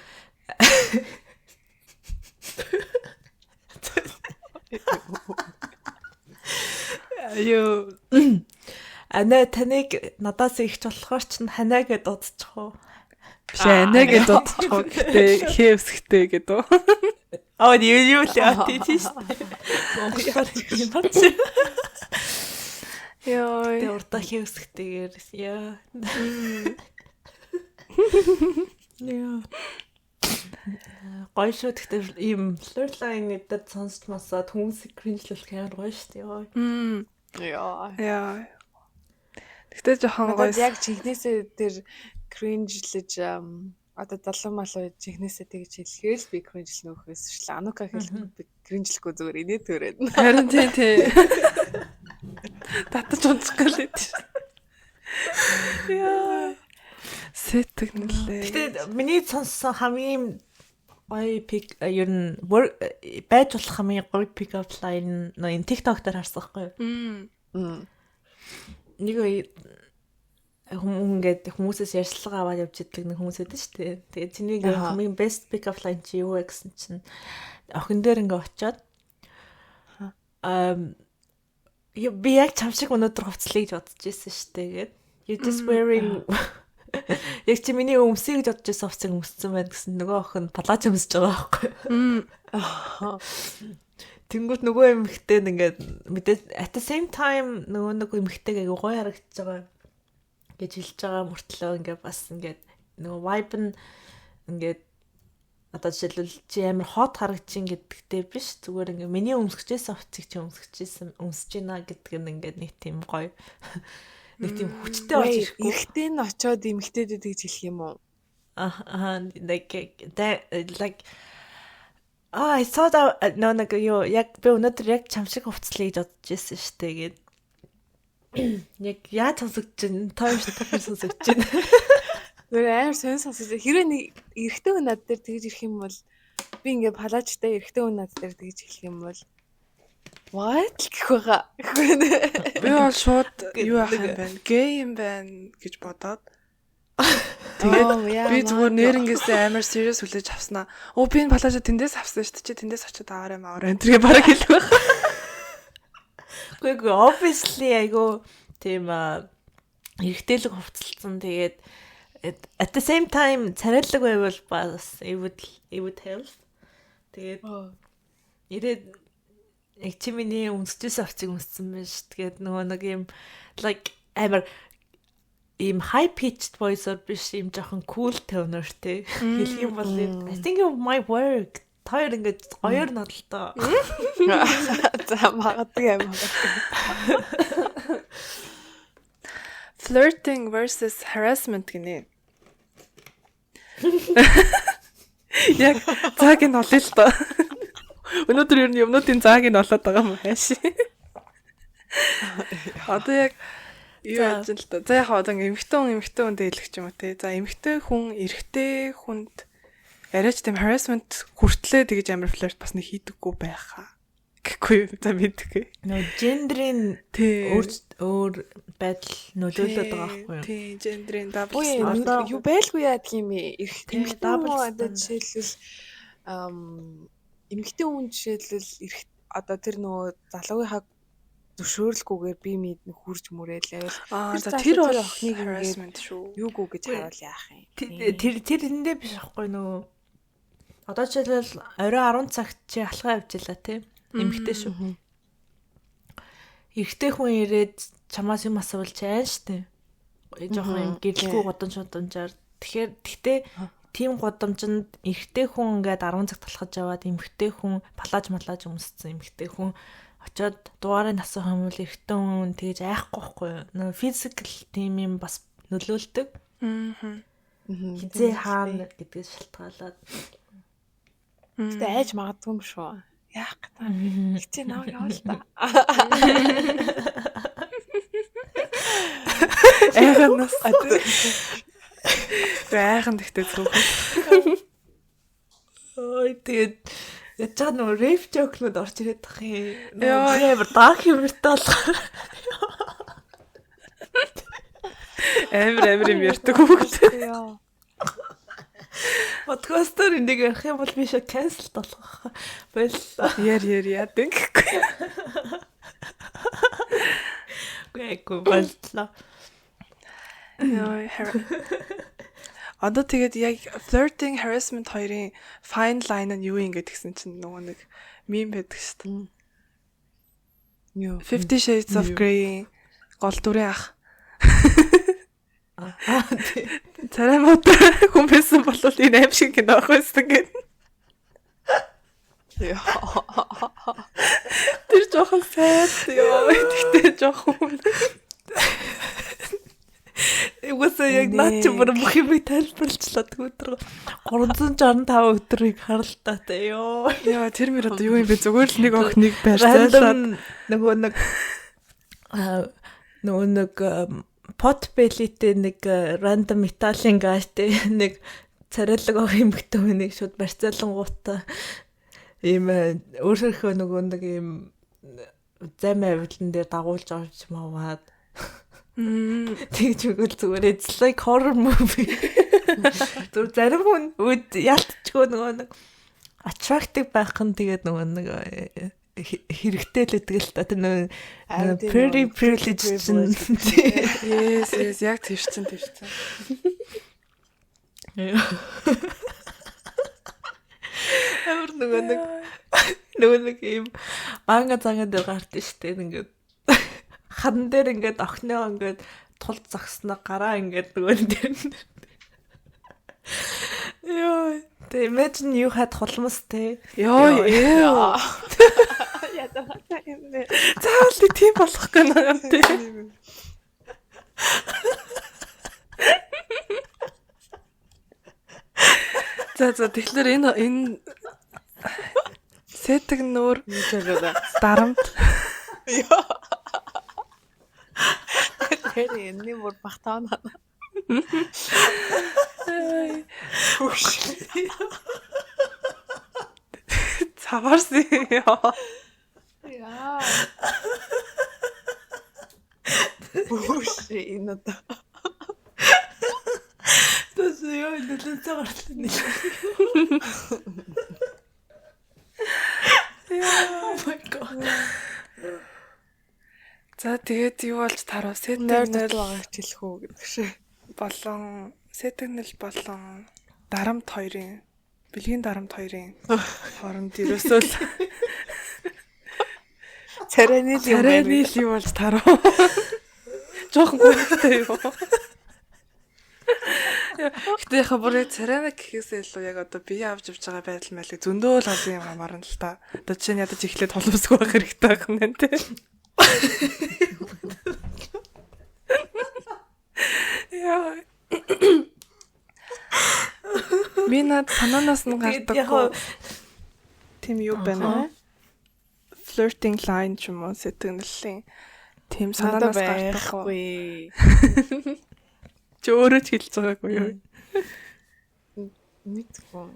юу Анаа таныг надаас ихч болохоор чинь ханаа гэдээ дуудчих уу? Биш анаа гэдээ дуудчих уу? Гэтэ хээвсгтэй гэдэг үү? Аа юу л яа тий тий шүү дээ. Монголоор юм бач. Йой. Тэгээ урдаа хээвсгтэйгээр яа. Яа. Гоё шүү. Гэхдээ ийм flirt line гэдэг сонсч масаад хүмүүсийг cringe-лүүлэх амар гоё шүү дээ. Яа. Яа. Гэхдээ жоохон гоё. Яг чихнээсээ тэр cringe-лэж одоо залуу малуу чихнээсээ тэгж хэлэхээр л би cringe-лнө хөөс шл. Анука хэлэхэд би cringe-лэхгүй зүгээр инээ төрөөд. Харин тий тий. Татаж унцах гэлээ. Яа. Сэтгэнлээ. Гэхдээ миний сонссон хамгийн гоё pick ер нь байж болох хамгийн гоё pick up line нөө энэ TikTok дээр харсан байхгүй юу? Нэг хүмүүс ингээд хүмүүсээс ярьцлага аваад явж идэг нэг хүмүүс байдаг шүү дээ. Тэгээд чиний ингээд хамгийн best pick up line чи юу вэ гэсэн чинь охин дээр ингээд очиод би яг чам шиг өнөөдөр хувцлыг гэж бодож ирсэн шүү дээ гээд you just wearing яг чи миний өмсөе гэж бодож ирсэн хувцсыг өмссөн байна гэсэн нөгөө охин палаж өмсөж байгаа байхгүй. Тэнгүүт нөгөө эмэгтэй ингээд мэдээ at the same time нөгөө нэг эмэгтэйг айгу гоё харагдаж байгаа гэж хэлж байгаа мөртлөө ингээд бас ингээд нөгөө vibe нь ингээд одоо жишээлбэл чи амар хот харагдчихин гэдэгтэй биш зүгээр ингээд миний өмсгчээсэн хувцсыг чи өмсгчээсэн өмсөж байна гэдэг нь ингээд нэг тийм гоё нэг тийм хүчтэй орж ирэхгүй. Эрэгтэй нь очиод эмэгтэйдэд тэгж хэлэх юм уу? Аа like that like I saw that no нэг юу яг би өнөөдөр яг чам шиг хувцлыг гэж бодож ирсэн шүү дээ гээд яг яаж сонсогдож байна? Та хоёр сонсогдож байна. Нэр амар сонь сонсогдож. Хэрвээ нэг эрэгтэй хүн над дээр тэгж ирэх юм бол би ингээ палажтай эрэгтэй хүн над дээр тэгж хэлэх юм бол what гэх байгаа. Би бол шууд юу яах юм бэ? Гей юм байна гэж бодоод тэгээд би зүгээр нэрнгээсээ амар serious хүлээж авснаа. Оо би энэ палажа тэндээс авсан шүү дээ. Чи тэндээс очиод аваарай маваарай. Тэргээ бараг хэлэх байх. Үгүй obviously айгу тийм эрэгтэйлэг хувцалцсан. Тэгээд at the same time царайлаг байвал бас it would help. Тэгээд ирээд яг чи миний өмсөжсэн хувцсыг өмссөн байна шүү. Тэгээд нөгөө нэг юм like амар ийм high pitched voice-оор биш ийм жоохон cool tone-оор те хэлэх юм бол I think of my work. Та хоёр ингээд гоёор нодолтоо. За магадгүй юм. Flirting versus harassment гинэ. Яг цаг нь олё л доо. Өнөөдөр ер нь юмнуудын зааг нь олоод байгаа юм хайш. Одоо яг юу яаж л та. За яг одоо ингээ эмэгтэй хүн эмэгтэй хүндээ хэлэх ч юм уу те. За эмэгтэй хүн эрэгтэй хүнд арайч тийм harassment хүртлээ тэгэж амар flirt бас нэг хийдэггүй байхаа. Гэхгүй юу? За мэдгүй. Нөө гендрийн өөр өөр байдал нөлөөлөд байгаа байхгүй юу? Тий, гендрийн double standard. Юу байлгүй яадаг юм бэ? Эмэгтэй хүн одоо жишээлбэл эмэгтэй хүн жишээлбэл эрэх одоо тэр нөгөө залуугийнхаа зөвшөөрлгүйгээр би мэднэ хурж мүрээлээ. Аа за тэр бол охиныг harassment шүү. Юугүй гэж харуул яах юм. Тэр тэр эндээ биш аахгүй нөгөө. Одоо жишээлбэл орой 10 цагт чи алхаа явж илаа тий. Эмэгтэй шүү. Эрэгтэй хүн ирээд чамаас юм асуувал чи айн штэ. Жохон юм гэрлэхгүй гудамж гудамжаар. Тэгэхээр тэгтээ тийм гудамжинд эрэгтэй хүн ингээд 10 цагт алхаж яваад эмэгтэй хүн палаж малаж өмссөн эмэгтэй хүн очоод дугаарыг асуух юм бол эрэгтэй хүн тэгэж айхгүй байхгүй юу? Нөгөө физикал тийм юм бас нөлөөлдөг. Аа. Хизээ хаана гэдгээс шалтгаалаад. Гэтэ айж магадгүй юм шүү. Яах гэдэг. Хичээ наа яваа л та. Айханаас. Айхан тэгтээ цөөхөн. Ой тэгээд яаж чаа нөгөө rape joke-нууд орж ирээд тах юм. Нөгөө амар dark humorтай болохоор. Амар амар юм ярьдаг хүүхэд. Подкастер энийг ярих юм бол би шо cancel болох. Боллоо. Яр яр яа гэхгүй. Гээгүй боллоо. Йой. Одоо тэгээд яг flirting harassment хоёрын fine line нь юу юм гэдгсэн чинь нөгөө нэг мем байдаг шүү дээ. Юу? 50 Shades of Grey гол дүрийн ах. Аа тий. Царай муутай хүн байсан бол энэ аим шиг кино ах байсан гэдэг. Тэр жоохон sad ёо. Тэгтээ жоохон. Угаасаа яг наад чи бүр бүх юмыг тайлбарлчлаа өдөр 365 өдрийг харалтаа те ёо. Яа тэр мөр одоо юу юм бэ зүгээр л нэг охиныг барьцаалаад нөгөө нэг нөгөө нэг pot belly-тэй нэг random Italian guy те нэг царайлаг ох эмэгтэй хүнийг шууд барьцаалангуудаа ийм өөрөөхөө нөгөө нэг ийм зам авилан дээр дагуулж авч маваад Тэгж өгөл зүгээр it's like horror movie. Зүр зарим хүн үд ялтчгүй нөгөө нэг attractive байх нь тэгээд нөгөө нэг хэрэгтэй л гэдэг л та тэр нөгөө pretty privilege чинь. Yes yes яг тэр чинь тэр чинь. Амар нөгөө нэг ийм манга занга дээр гарт штэ ингээд хан дээр ингээд охиноо ингээд тулд зогсноо гараа ингээд нөгөө дээр. Йоо, тэ imagine you had хулмас те. Йоо, ёо. Заавал тийм болох гэнэ юм те. За за тэгэхээр энэ сэтг нүүр дарамт. Йоо. Тэр энэний бүр багтаана. Цаварсан ёо. Яа. Үш энэ одоо. Тэс ёо нэлээд гарлаа нэ. Oh my god. За тэгээд юу болж тарав сэтгнэл байгаа хичээлэх үү гэдэг шиг. Болон сэтгнэл болон дарамт хоёрын бэлгийн дарамт хоёрын хооронд ерөөсөө л царайны л юм байна. Царайны л юу болж тарав. Жохон гүнтэй юу. Гэтэ яхаа бүр царайна гэхээсээ илүү яг одоо бие авч явж байгаа байдал мэлэг зөндөө л олон юм хамаарна л та. Одоо жишээ нь ядаж эхлээд холомсгүй байх хэрэгтэй байх нь тэ. Яа. Би над санаанаас нь гардаггүй. Тийм юу байна уу? Flirting line ч юм уу сэтгэнэлийн тийм санаанаас гардаггүй. Чи өөрөө ч хэлж байгаагүй юу? Мэдгүй.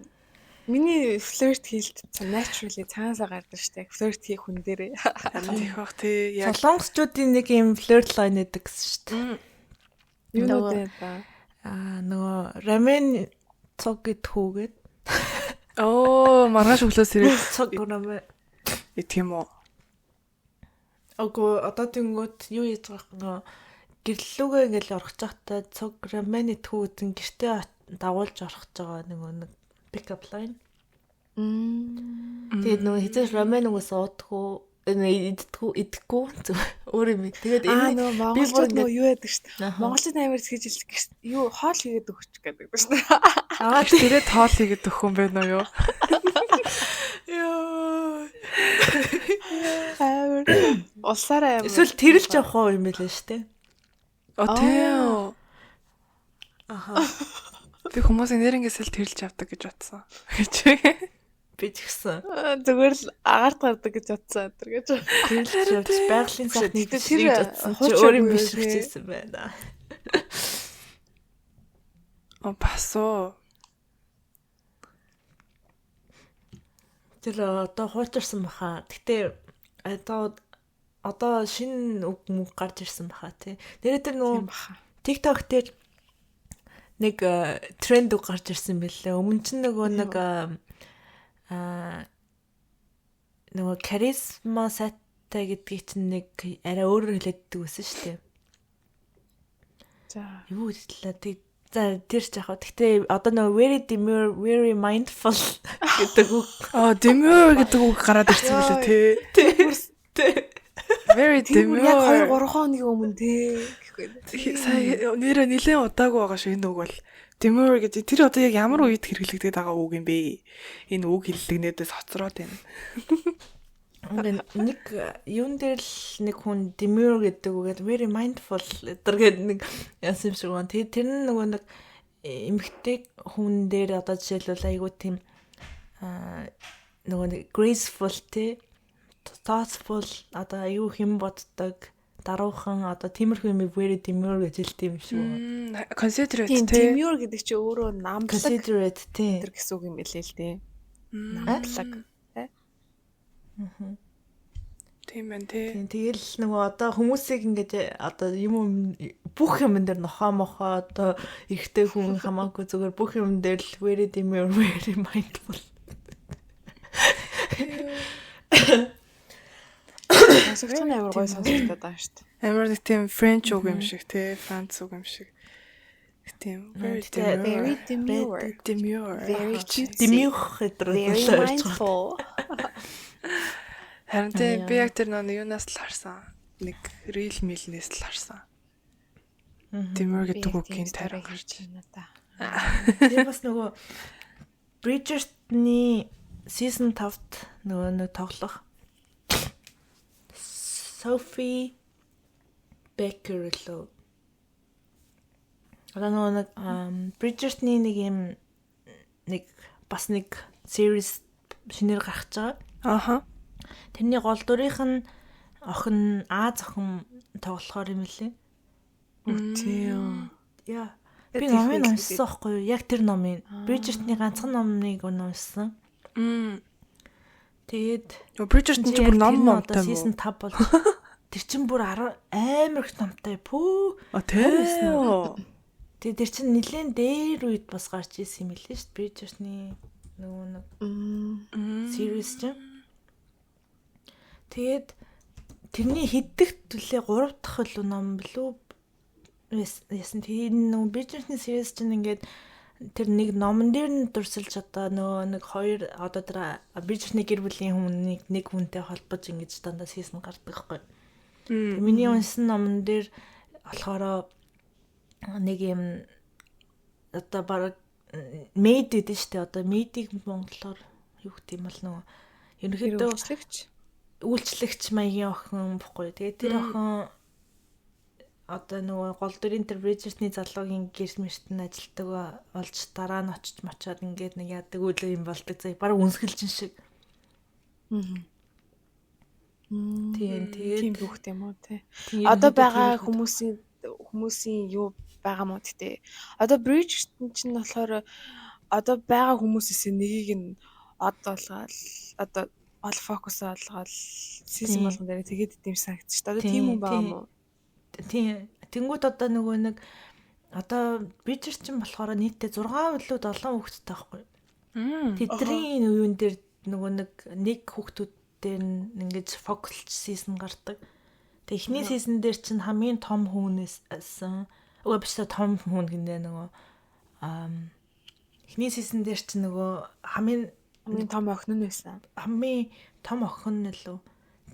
Миний флирт хийлт naturally цаанаасаа гардаг штэ. Флирт хийх хүн дээрээ. Харин тийх бах тий. Яг Солонгосчуудын нэг юм флирт line гэдэг гэсэн штэ. Юу нэ да. Аа нөгөө рамен цуг гэдхүүгээд. Оо, маргааш өглөөс ирээд цуг рамен идэх юм уу? Үгүй одоо тэнгүүт юу хийж байгаа нөгөө гэрлүүгээ ингээл орох чахтаа цуг рамен идэхүү гэсэн гэртээ дагуулж орох гэж байгаа нэг pick up line. Тэгээд нөгөө хизээш рамен угаас уудаггүй иддэггүй идэхгүй өөр юм. Тэгээд энэ нөгөө монголчууд нөгөө юу яадаг шүү дээ. Монголчууд амар хийж юу хоол хийгээд өгч гэдэг шүү дээ. Аа тэрээ тоол хийгээд өгөх юм байна уу юу? Йоо. Амар улсаараа амар. Эсвэл тэрэлж явах уу юм байлээ шүү дээ. О тийм. Аха. Би хүмүүсийн нэрнгээсэл тэрэлж авдаг гэж бодсон. Гэж. Би ч гэсэн. Зүгээр л агаарт гардаг гэж бодсон энэ гэж. Тэрэлж явж байгалийн сайхны тэр бодсон чи өөр юм биш гэжсэн байна. О бас уу. Тэр одоо хуучирсан баха. Гэтэ одоо шинэ үг мөг гарч ирсэн баха тий. Нэрээ тэр нөгөө TikTok дээр нэг тренд үг гарч ирсэн бэлээ. Өмнө чинь нөгөө нэг нөгөө харизма сайтай гэдгийг чинь нэг арай өөрөөр хэлээддэг байсан шүү дээ. За. Юу гэтлээ тэг. За тэр ч яах вэ? Гэтэ одоо нөгөө very demure, very mindful гэдэг үг. Аа, demure гэдэг үг гараад ирсэн бэлээ тий. Тий. Very demure. Яг 2 3 хоногийн өмнө тий. Гэхгүй. Сая нэрээ нилээн удаагүй байгаа шүү энэ үг бол. Demure гэж тэр одоо яг ямар үед хэрэглэгдээд байгаа үг юм бэ? Энэ үг хэллэгнээдээс хоцроод байна. Нэг юун дээр л нэг хүн demure гэдэг үгээд very mindful гэдэг нэг яасан юм шиг байна. Тэр нь нөгөө нэг эмэгтэй хүн дээр одоо жишээлбэл айгүй тийм нөгөө нэг graceful тий thoughtful одоо айгүй хэм боддог даруухан одоо тиймэрхүү юм very demure гэж хэлдэг юм шиг байна. Considerate тий. Demure гэдэг чинь өөрөө намлаг. Considerate тий. Тэр гэсэн үг юм билээ л дээ. Намлаг тий. Тийм байна тий. Тэгэл нөгөө одоо хүмүүсийг ингэж одоо юм бүх юм дээр нохоо мохоо одоо эрэгтэй хүн хамаагүй зүгээр бүх юм дээр л very demure, very mindful. Сонсогч нь амар гоё сонсогдоод байгаа шүү дээ. Амар нэг тийм French үг юм шиг тий, Франц үг юм шиг. Тийм very demure, demure, very cute, demure гэдэг very mindful. Харин тий би яг тэр нэг юунаас л харсан. Нэг reel милнээс л харсан. Demure гэдэг үгийн тариа гарч байна да. Тэр бас нөгөө Bridgerton-ы season 5-т нөгөө нэг тоглох Sophie Baker лөө. Одоо нөгөө нэг Bridgerton-ы нэг юм нэг бас нэг series шинээр гарч байгаа. Аха. Тэрний гол дүрийнх нь охин Аз охин тоглохоор юм лээ. Тийм. Яа. Би номыг уншсан байхгүй юу? Яг тэр номыг. Bridgerton-ы ганцхан номыг уншсан. Тэгээд Bridgerton ч бүр ном номтой юм. Season 5 бол тэр чин бүр амар их номтой. Пүү. А тийм. Тэгээд тэр чин нилээн дээр үед бас гарч ирсэн юм билээ шүү дээ. Bridgerton-ы нөгөө нэг series чинь. Тэгээд тэрний хэддэх төлөө 3 дахь илүү ном билүү яасан. Тэгээд нөгөө Bridgerton series чинь ингээд тэр нэг номон дээр нь дурсалж одоо нөгөө нэг хоёр одоо тэр Bridgerton-ы гэр бүлийн хүмүүнийг нэг хүнтэй холбож ингэж дандаа season гардаг байхгүй. Миний уншсан номон дээр болохоор нэг юм одоо баг maid гэдэг шүү дээ. Одоо maid-ийг монголоор юу гэдэг юм бол нөгөө ерөнхийдөө үйлчлэгч маягийн охин бохгүй. Тэгээд тэр охин одоо нөгөө гол дүрийн тэр Bridgerton-ы залуугийн гэр мэрт нь ажилтдаг болж дараа нь очиж мочоод ингээд нэг яадаг үйл юм болдог. Заа бараг үнсгэлжин шиг. Тийм, тэгээд тийм хүүхд юм уу те. Одоо байгаа хүмүүсийн юу байгаа мó гэдэг. Одоо Bridgerton чинь болохоор одоо байгаа хүмүүсээс нэгийг нь од болгоол одоо гол фокус олгоол season болгон дээр тэгээд идэм санагдчих. Одоо тийм хүн байгаа мó? Тийм. Тэнгүүт одоо нөгөө нэг одоо Bridgerton болохоор нийтдээ 6 билүү 7 хүүхэдтэй байхгүй. Тэдний үеэн дээр нөгөө нэг хүүхдүүд дээр нь ингэж фокуслж season гардаг. Тэгээ эхний season дээр чинь хамгийн том хүүнээс үгүй биш том хүн гинэ нөгөө эхний season дээр чинь нөгөө хамгийн том охин нь байсан. Хамгийн том охин нь лүү.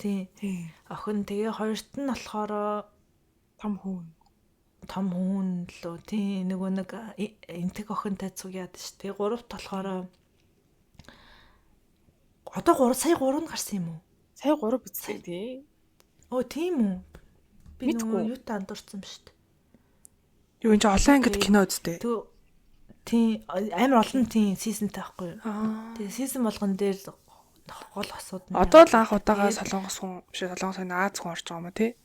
Тийм. Охин тэгээ хоёрт нь болохоор том хүн. Том хүн лүү. Тийм нөгөө нэг энтэг охинтой цуг яад ш. Тэгээ гуравт болохоор одоо 3 сая 3 нь гарсан юм уу? Сая 3 бицлээ тий. Өө тийм үү? Би нөгөө юутай андуурсан ба шүү дээ. Юу энэ ч олон ангид кино үсттэй. Тийм амар олон тийм сизонтэй байхгүй юу? Тэгээ сизон болгон дээр гол осууд нь. Одоо л анх удаага солонгос хүн биш солонгос хүн Аз хүн орж байгаа юм а тий?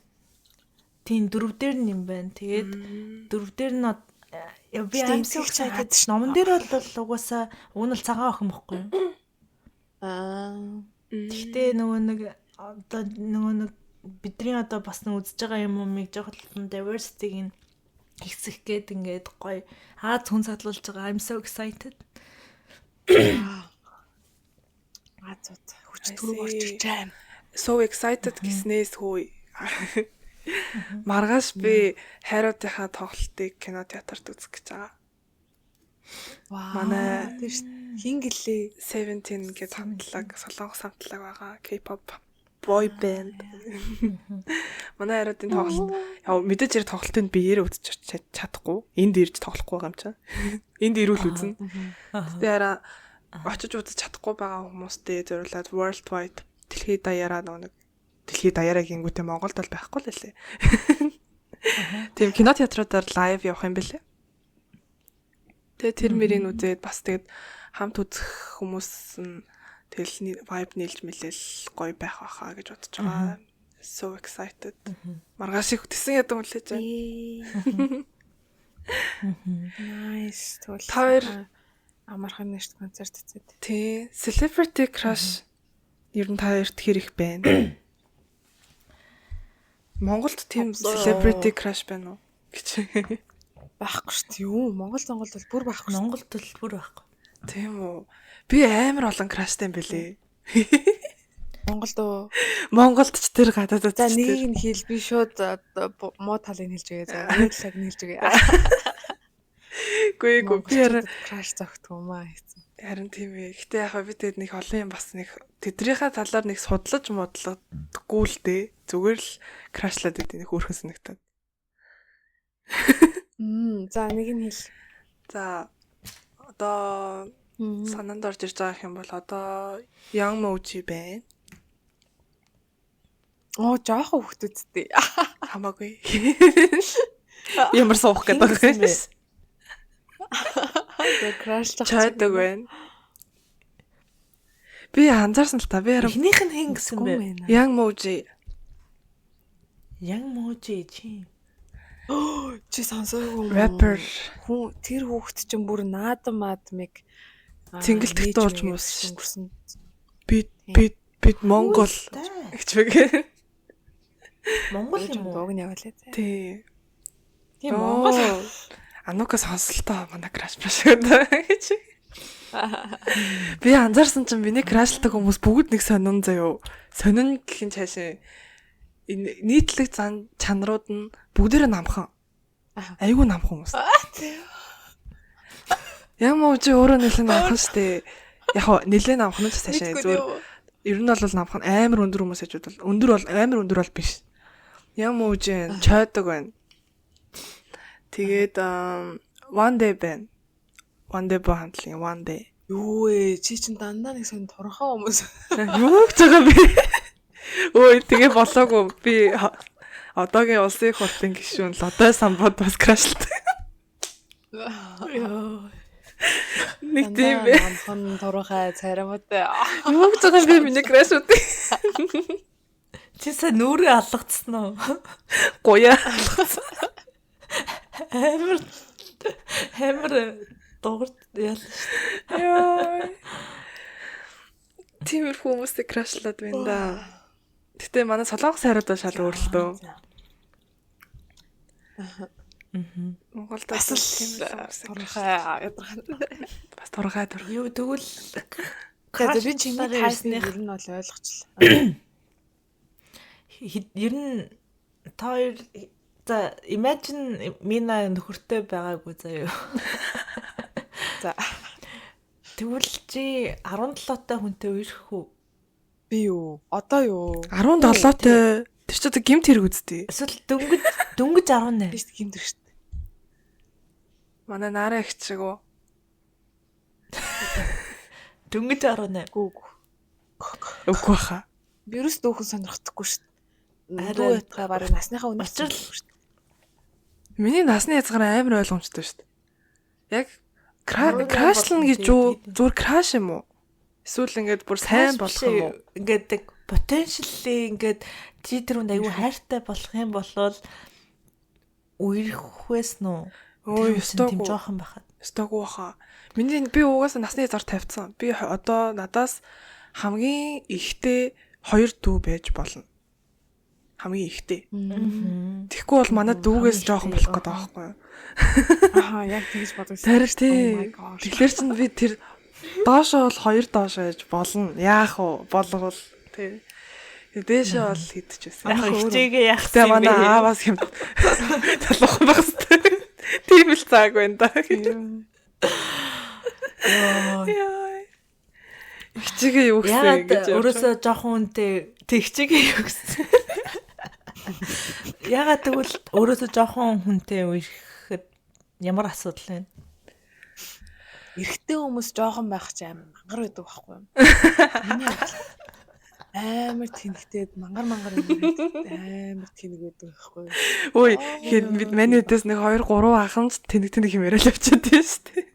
Тийм дөрөв дээр нь юм байна. Тэгээд дөрөв дээр нь би I'm so excited. Номон дээр бол угаасаа уг нь л цагаан охин бохгүй юу? Аа. Гэхдээ нөгөө нэг одоо нөгөө нэг бидний одоо бас нэг үзэж байгаа юм умыг жоохон diversity-г нь хэсэх гээд ингээд гоё Аз хүн садлуулж байгаа. I'm so excited. Аз хүч төрөг орж ирж байна. So excited гэснээс хөө маргааш би хайруудынхаа тоглолтыг кино театрт үзэх гэж байгаа. Вау. Манай тэр хин гэлээ Seventeen гэж хамтлаг, солонгос хамтлаг байгаа. K-pop boy band. Манай хайруудын тоглолт яа мэдээж хэрэг тоглолтыг биеэрээ үзчих чадахгүй. Энд ирж тоглохгүй байгаа юм чинь. Энд ирүүл үзнэ. Тэгээ хараа очиж үзэж чадахгүй байгаа хүмүүстээ зориулаад worldwide дэлхийд даяараа нэг дэлхийд даяараа гингүүтээ Монголд бол байхгүй л лээ. Тийм кино театруудаар live явах юм бэлээ. Тэгээ тэр мөрийг үзээд бас тэгээд хамт үзэх хүмүүс нь тэгэл vibe нийлж мэлэл гоё байх байхаа гэж бодож байгаа. So excited. Маргааш их тэсэн ядан үлээж байна. Nice. Тэгвэл та хоёр амархан нэрт концерт үзээд. Тий. Celebrity crush ер нь та хоёрт хэр их байна? Монголд тийм celebrity crush байна уу гэж. Байхгүй шүү дээ. Юу? Монголд бол бүр байхгүй. Монголд бол бүр байхгүй. Тийм үү. Би амар олон crush тай юм бэлээ. Монголд уу? Монголд ч тэр гадаадд ч тэр. За нэгийг нь хэл би шууд муу талыг хэлж өгье. За нэг талыг нь хэлж өгье. Гүй би харин crush зогтгүй юм аа гэсэн. Харин тийм ээ. Гэтэ яг би тэгэд нэг олон юм бас нэг тэдрийнхаа талаар нэг судлаж модладгүй л дээ. Зүгээр л crush лаад идэв нэг хөөрхөн санагтаад. За нэг нь хэл. За одоо санаанд орж ирж байгаа юм бол одоо Young Moji байна. Оо жоохон хүүхдүүдтэй. Хамаагүй. Ямар суух гэдэг юм бэ? Тэгээ crush лах чаддаг байна. Би анзаарсан л та. Би харин эхнийх нь хэн гэсэн бэ? Young Moji. Young Moji чи. Чи сонсоогүй юм. Rapper. Хүн тэр хүүхэд чинь бүр наадам маадмыг цэнгэлдэх дуулж муус өнгөрсөн. Бид Монгол гэж бэ. Монгол юм уу? Дууг нь явуулаа. Тий. Тийм Монгол. Анука сонсолтоо манай краш маш гэдэг гэж. Би анзаарсан чинь миний крашлдаг хүмүүс бүгд нэг сонин заяо. Сонин гэх нь цаашаа энэ нийтлэг зан чанарууд нь бүгдээрээ намхан. Айгүй намхан хүмүүс. Яг муу чи өөрөө нэлээд намхан штэ. Яг хоо нэлээд намхан ч цаашаа зүгээр ер нь бол намхан амар өндөр хүмүүс аж бол өндөр бол амар өндөр бол биш. Яг муу чи чойдог байна. Тэгээд One Day байна. One Day бо хамтлагийн One Day. Юу вэ? Чи чин дандаа нэг сонь турхан хүмүүс. Юу гэж байгаа бэ? Ой тэгээ болоогүй. Би одоогийн улсын хурлын гишүүн Лодой самбод бас крашлдаг. Йоо. Нэг тийм бэ. Номхон турхай царамтай. Юу гэж байгаа юм бэ миний crush үүд? Чи сая нүрээ алгацсан уу? Гуяа. Амар амар дуурд яалаа шүү. Яа. Тиймэрхүү хүмүүстэй crush лаад байна да. Гэтэ манай солонгос хайруудаа шал өөр л дөө. Монголд Бас бас л тийм л хүмүүстэй турхай ядархан. бас турхай турхай. Юу тэгвэл За би чиний талаар тайсныг ярьсных ер нь бол ойлгочлаа. ер нь та хоёр за imagine Мина нөхөртэй байгаагүй заяа. За Тэгвэл чи 17-тай хүнтэй үерх үү? би юу? Одоо юу? 17-тай тэр чи одоо гимт хэрэг үсттэй. Эсвэл дөнгөж дөнгөж 18. Би ч гимдэр шүү дээ. Манай нараа их чиг үү? Дөнгөж 18. Гүү гүү. Үгүй баха. Би ерөөс дүүхэн сонирхдаггүй шүү дээ. Арай- Дүү ятгаа бараг насныхаа үнэ Учир л- шүү дээ. Миний насны хязгаар амар ойлгомжтой шүү дээ. Яг 18 крашлна гэж бол юу? тийм. Зүгээр краш юм уу? Эсвэл ингээд бүр сайн болох юм уу? Ингээд тэг potentially ингээд чи тэр хүнд аюу хайртай болох юм болвол үерх байсан уу? Өө, Тэр хүн чинь ёстой тийм гүү. жоохон байхад. Ёстойгүй баха. Миний би угаасаа насны хязгаар тавьсан. Би одоо надаас хамгийн ихтэй хоёр дүү байж болно. Хамгийн ихтэй. Тэгэхгүй бол манай дүүгээс жоохон болох гэдэг байхгүй юу? Аа яг тэгж бодогсон. Тэр Oh my тий. gosh. Тэгэхээр чин би тэр доошоо бол хоёр доош байж болно. Яах вэ? Болвол тий. Тэгээ дээшээ бол хийдчихсэн. Яг хичээгээ яах Тэгээ юм манай бэ? ааваас юм талуухан байх хэвээр. Тийм л зааг байна да. Йоо. Яа. Хичээгээ юу гэсэн Ягаад гэж явж өөрөөсөө жоохон үнтэй тэг хичээгээ юу гэсэн. Ягаад тэгвэл өөрөөсөө жоохон хүнтэй үерхэд ямар асуудал вэ? Эрэгтэй хүмүүс жоохон байх чи амар мангар байдаг байхгүй юу? Миний бодлоор амар тэнэгтэй мангар мангар юм байдаг. Амар тэнэг байдаг байхгүй юу? Ой, хэд бид манайдээс нэг 2 3 ахын ч тэнэг тэнэг юм яриад явчихад тийм шүү дээ.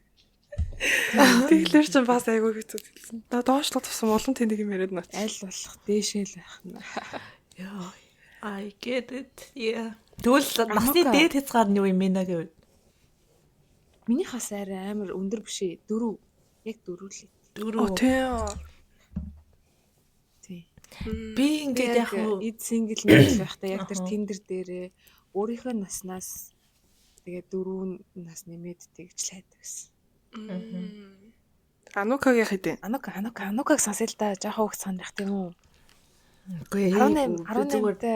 Тэгэхээр чинь бас айгүй хэцүү хэлсэн. Да доошлох тусам улам тэнэг юм яриад наач. Аль болох дээшээ л байх нь. Йоо. I get it. Yeah. Тэгвэл насны Анука. дээд хязгаар нь юу юм бэ гэвэл? Миний хас арай амар өндөр биш ээ. Дөрөв. Яг дөрөв л. Дөрөв. Оо тийм. Тий. Би ингээд яг уу эд сингл мэгл байхдаа яг тэр Аха. Tinder дээрээ өөрийнхөө наснаас тэгээ дөрөв нас нэмээд тэгж л хайдаг гэсэн. Анукагийн хэдэн? Анука анука анукаг сонсъё л да. Жаахан хөөхт сонирх тийм үү? үгүй 18 би зүгээр 18 та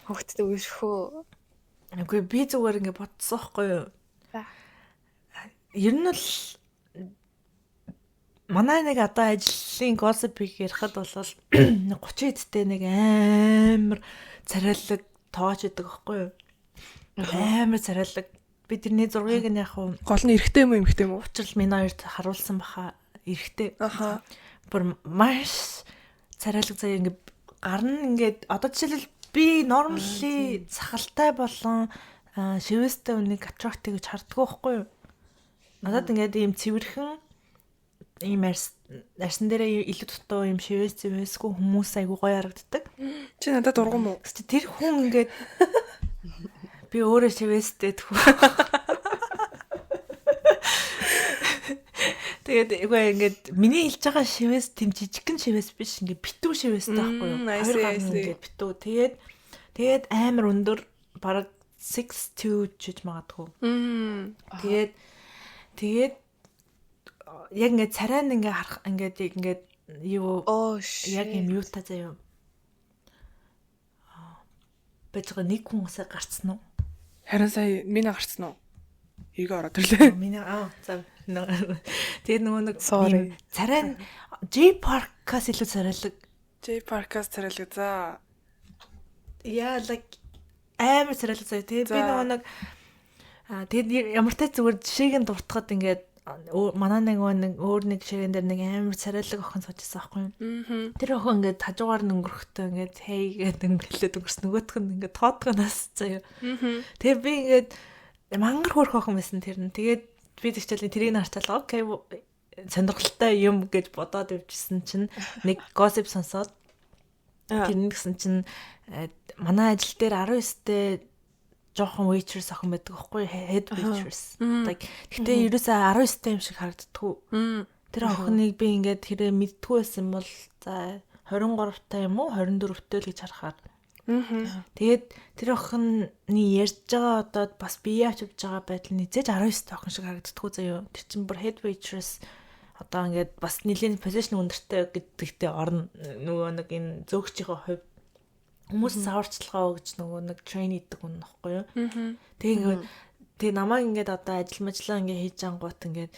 хөөхттэй үерхүү. үгүй би зүгээр ингээд бодсон байхгүй юу? За. Ер нь л манай нэг одоо ажлын gossip-ыг ярихад бол нэг 30 эдтэй нэг амар царайлаг тооч идэг байхгүй юу? Амар царайлаг. Би тэрний зургийг нь яг уу Гол нь эрэгтэй юм уу эмэгтэй юм уу? учрал миний хоёрт харуулсан баха эрэгтэй. Аха. Бүр маш царайлаг заяа ингээ гар нь ингээд одоо жишээлбэл би normally сахалтай болон шивээстэй үнийг attractive гэж харддаг байхгүй юу? Надад ингээд ийм цэвэрхэн ийм арс арсан дээрээ илүү дутуу ийм шивээс цэвэсгүй хүмүүс айгу гоё харагддаг. Чи надад дургу мó? Тэгс чи тэр хүн ингээд би өөрөө шивээстэй тхүү. Тэгээд үгүй ингээд миний хэлж байгаа шивээс тэм жижигхэн шивээс биш ингээд битүү шивээстэй байхгүй юу? I Хоёр see, гар I нь see. ингээд битүү. Тэгээд тэгээд амар өндөр бараг 6'2 чиж магадгүй. Тэгээд тэгээд яг ингээд царай нь ингээд харах ингээд яг ингээд юу Оо яг юм юутай заяа. Байж байгаа нэг хүн усаа гарцсан уу? Харин сая миний гарцсан уу? Эйгээ ороод ирлээ. Миний аа за тэгээд нөгөө нэг Sorry. ийм царай нь J Park-аас илүү царайлаг. J Park-аас царайлаг за. Яа like амар царайлаг заяа. Тэгээд би За. нөгөө нэг аа тэгээд ямар ч зүгээр жишээг нь дуртахад ингээд манай нөгөө нэг өөр нэг ширээн дээр нэг амар царайлаг охин сууж байсан байхгүй юу? Мм. Тэр охин ингээд хажуугаар нь өнгөрөхдөө ингээд хей гэдэг өнгөлээд өнгөрс нөгөөх нь ингээд тоодгоноос заяа. Тэгээ би ингээд мангар хөөрх охин байсан тэр нь. Тэгээд би тэгчээл тэрийг харчаал okay сонирхолтой юм гэж бодоод явжсэн чинь нэг gossip сонсоод тэр нь гэсэн чинь манай ажил дээр 19-тэй жоохон waitress охин байдаг байхгүй head waitress. Гэтэ ерөөсөө 19-тэй юм шиг харагддаггүй. Тэр охиныг би ингээд хэрэг мэдтгүй байсан бол за 23-тай юм уу 24-тэй л гэж харахаар. Тэгээд тэр охины ярьж байгаа одоо бас бие авч явж байгаа байдал нь эзэж 19-тэй охин шиг харагддаггүй заяа. Тэр чинь бүр head waitress одоо ингээд бас нэлийн position өндөртэй гэдэгтээ орно. Нөгөө нэг энэ зөөгчийнхөө хувьд хүмүүс зааварчилгаа өгч нөгөө нэг train хийдэг хүн нөхгүй юу. Тэгээ ингээд тэгээ намайг ингээд одоо ажил мажлаа ингээд хийж ангуут ингээд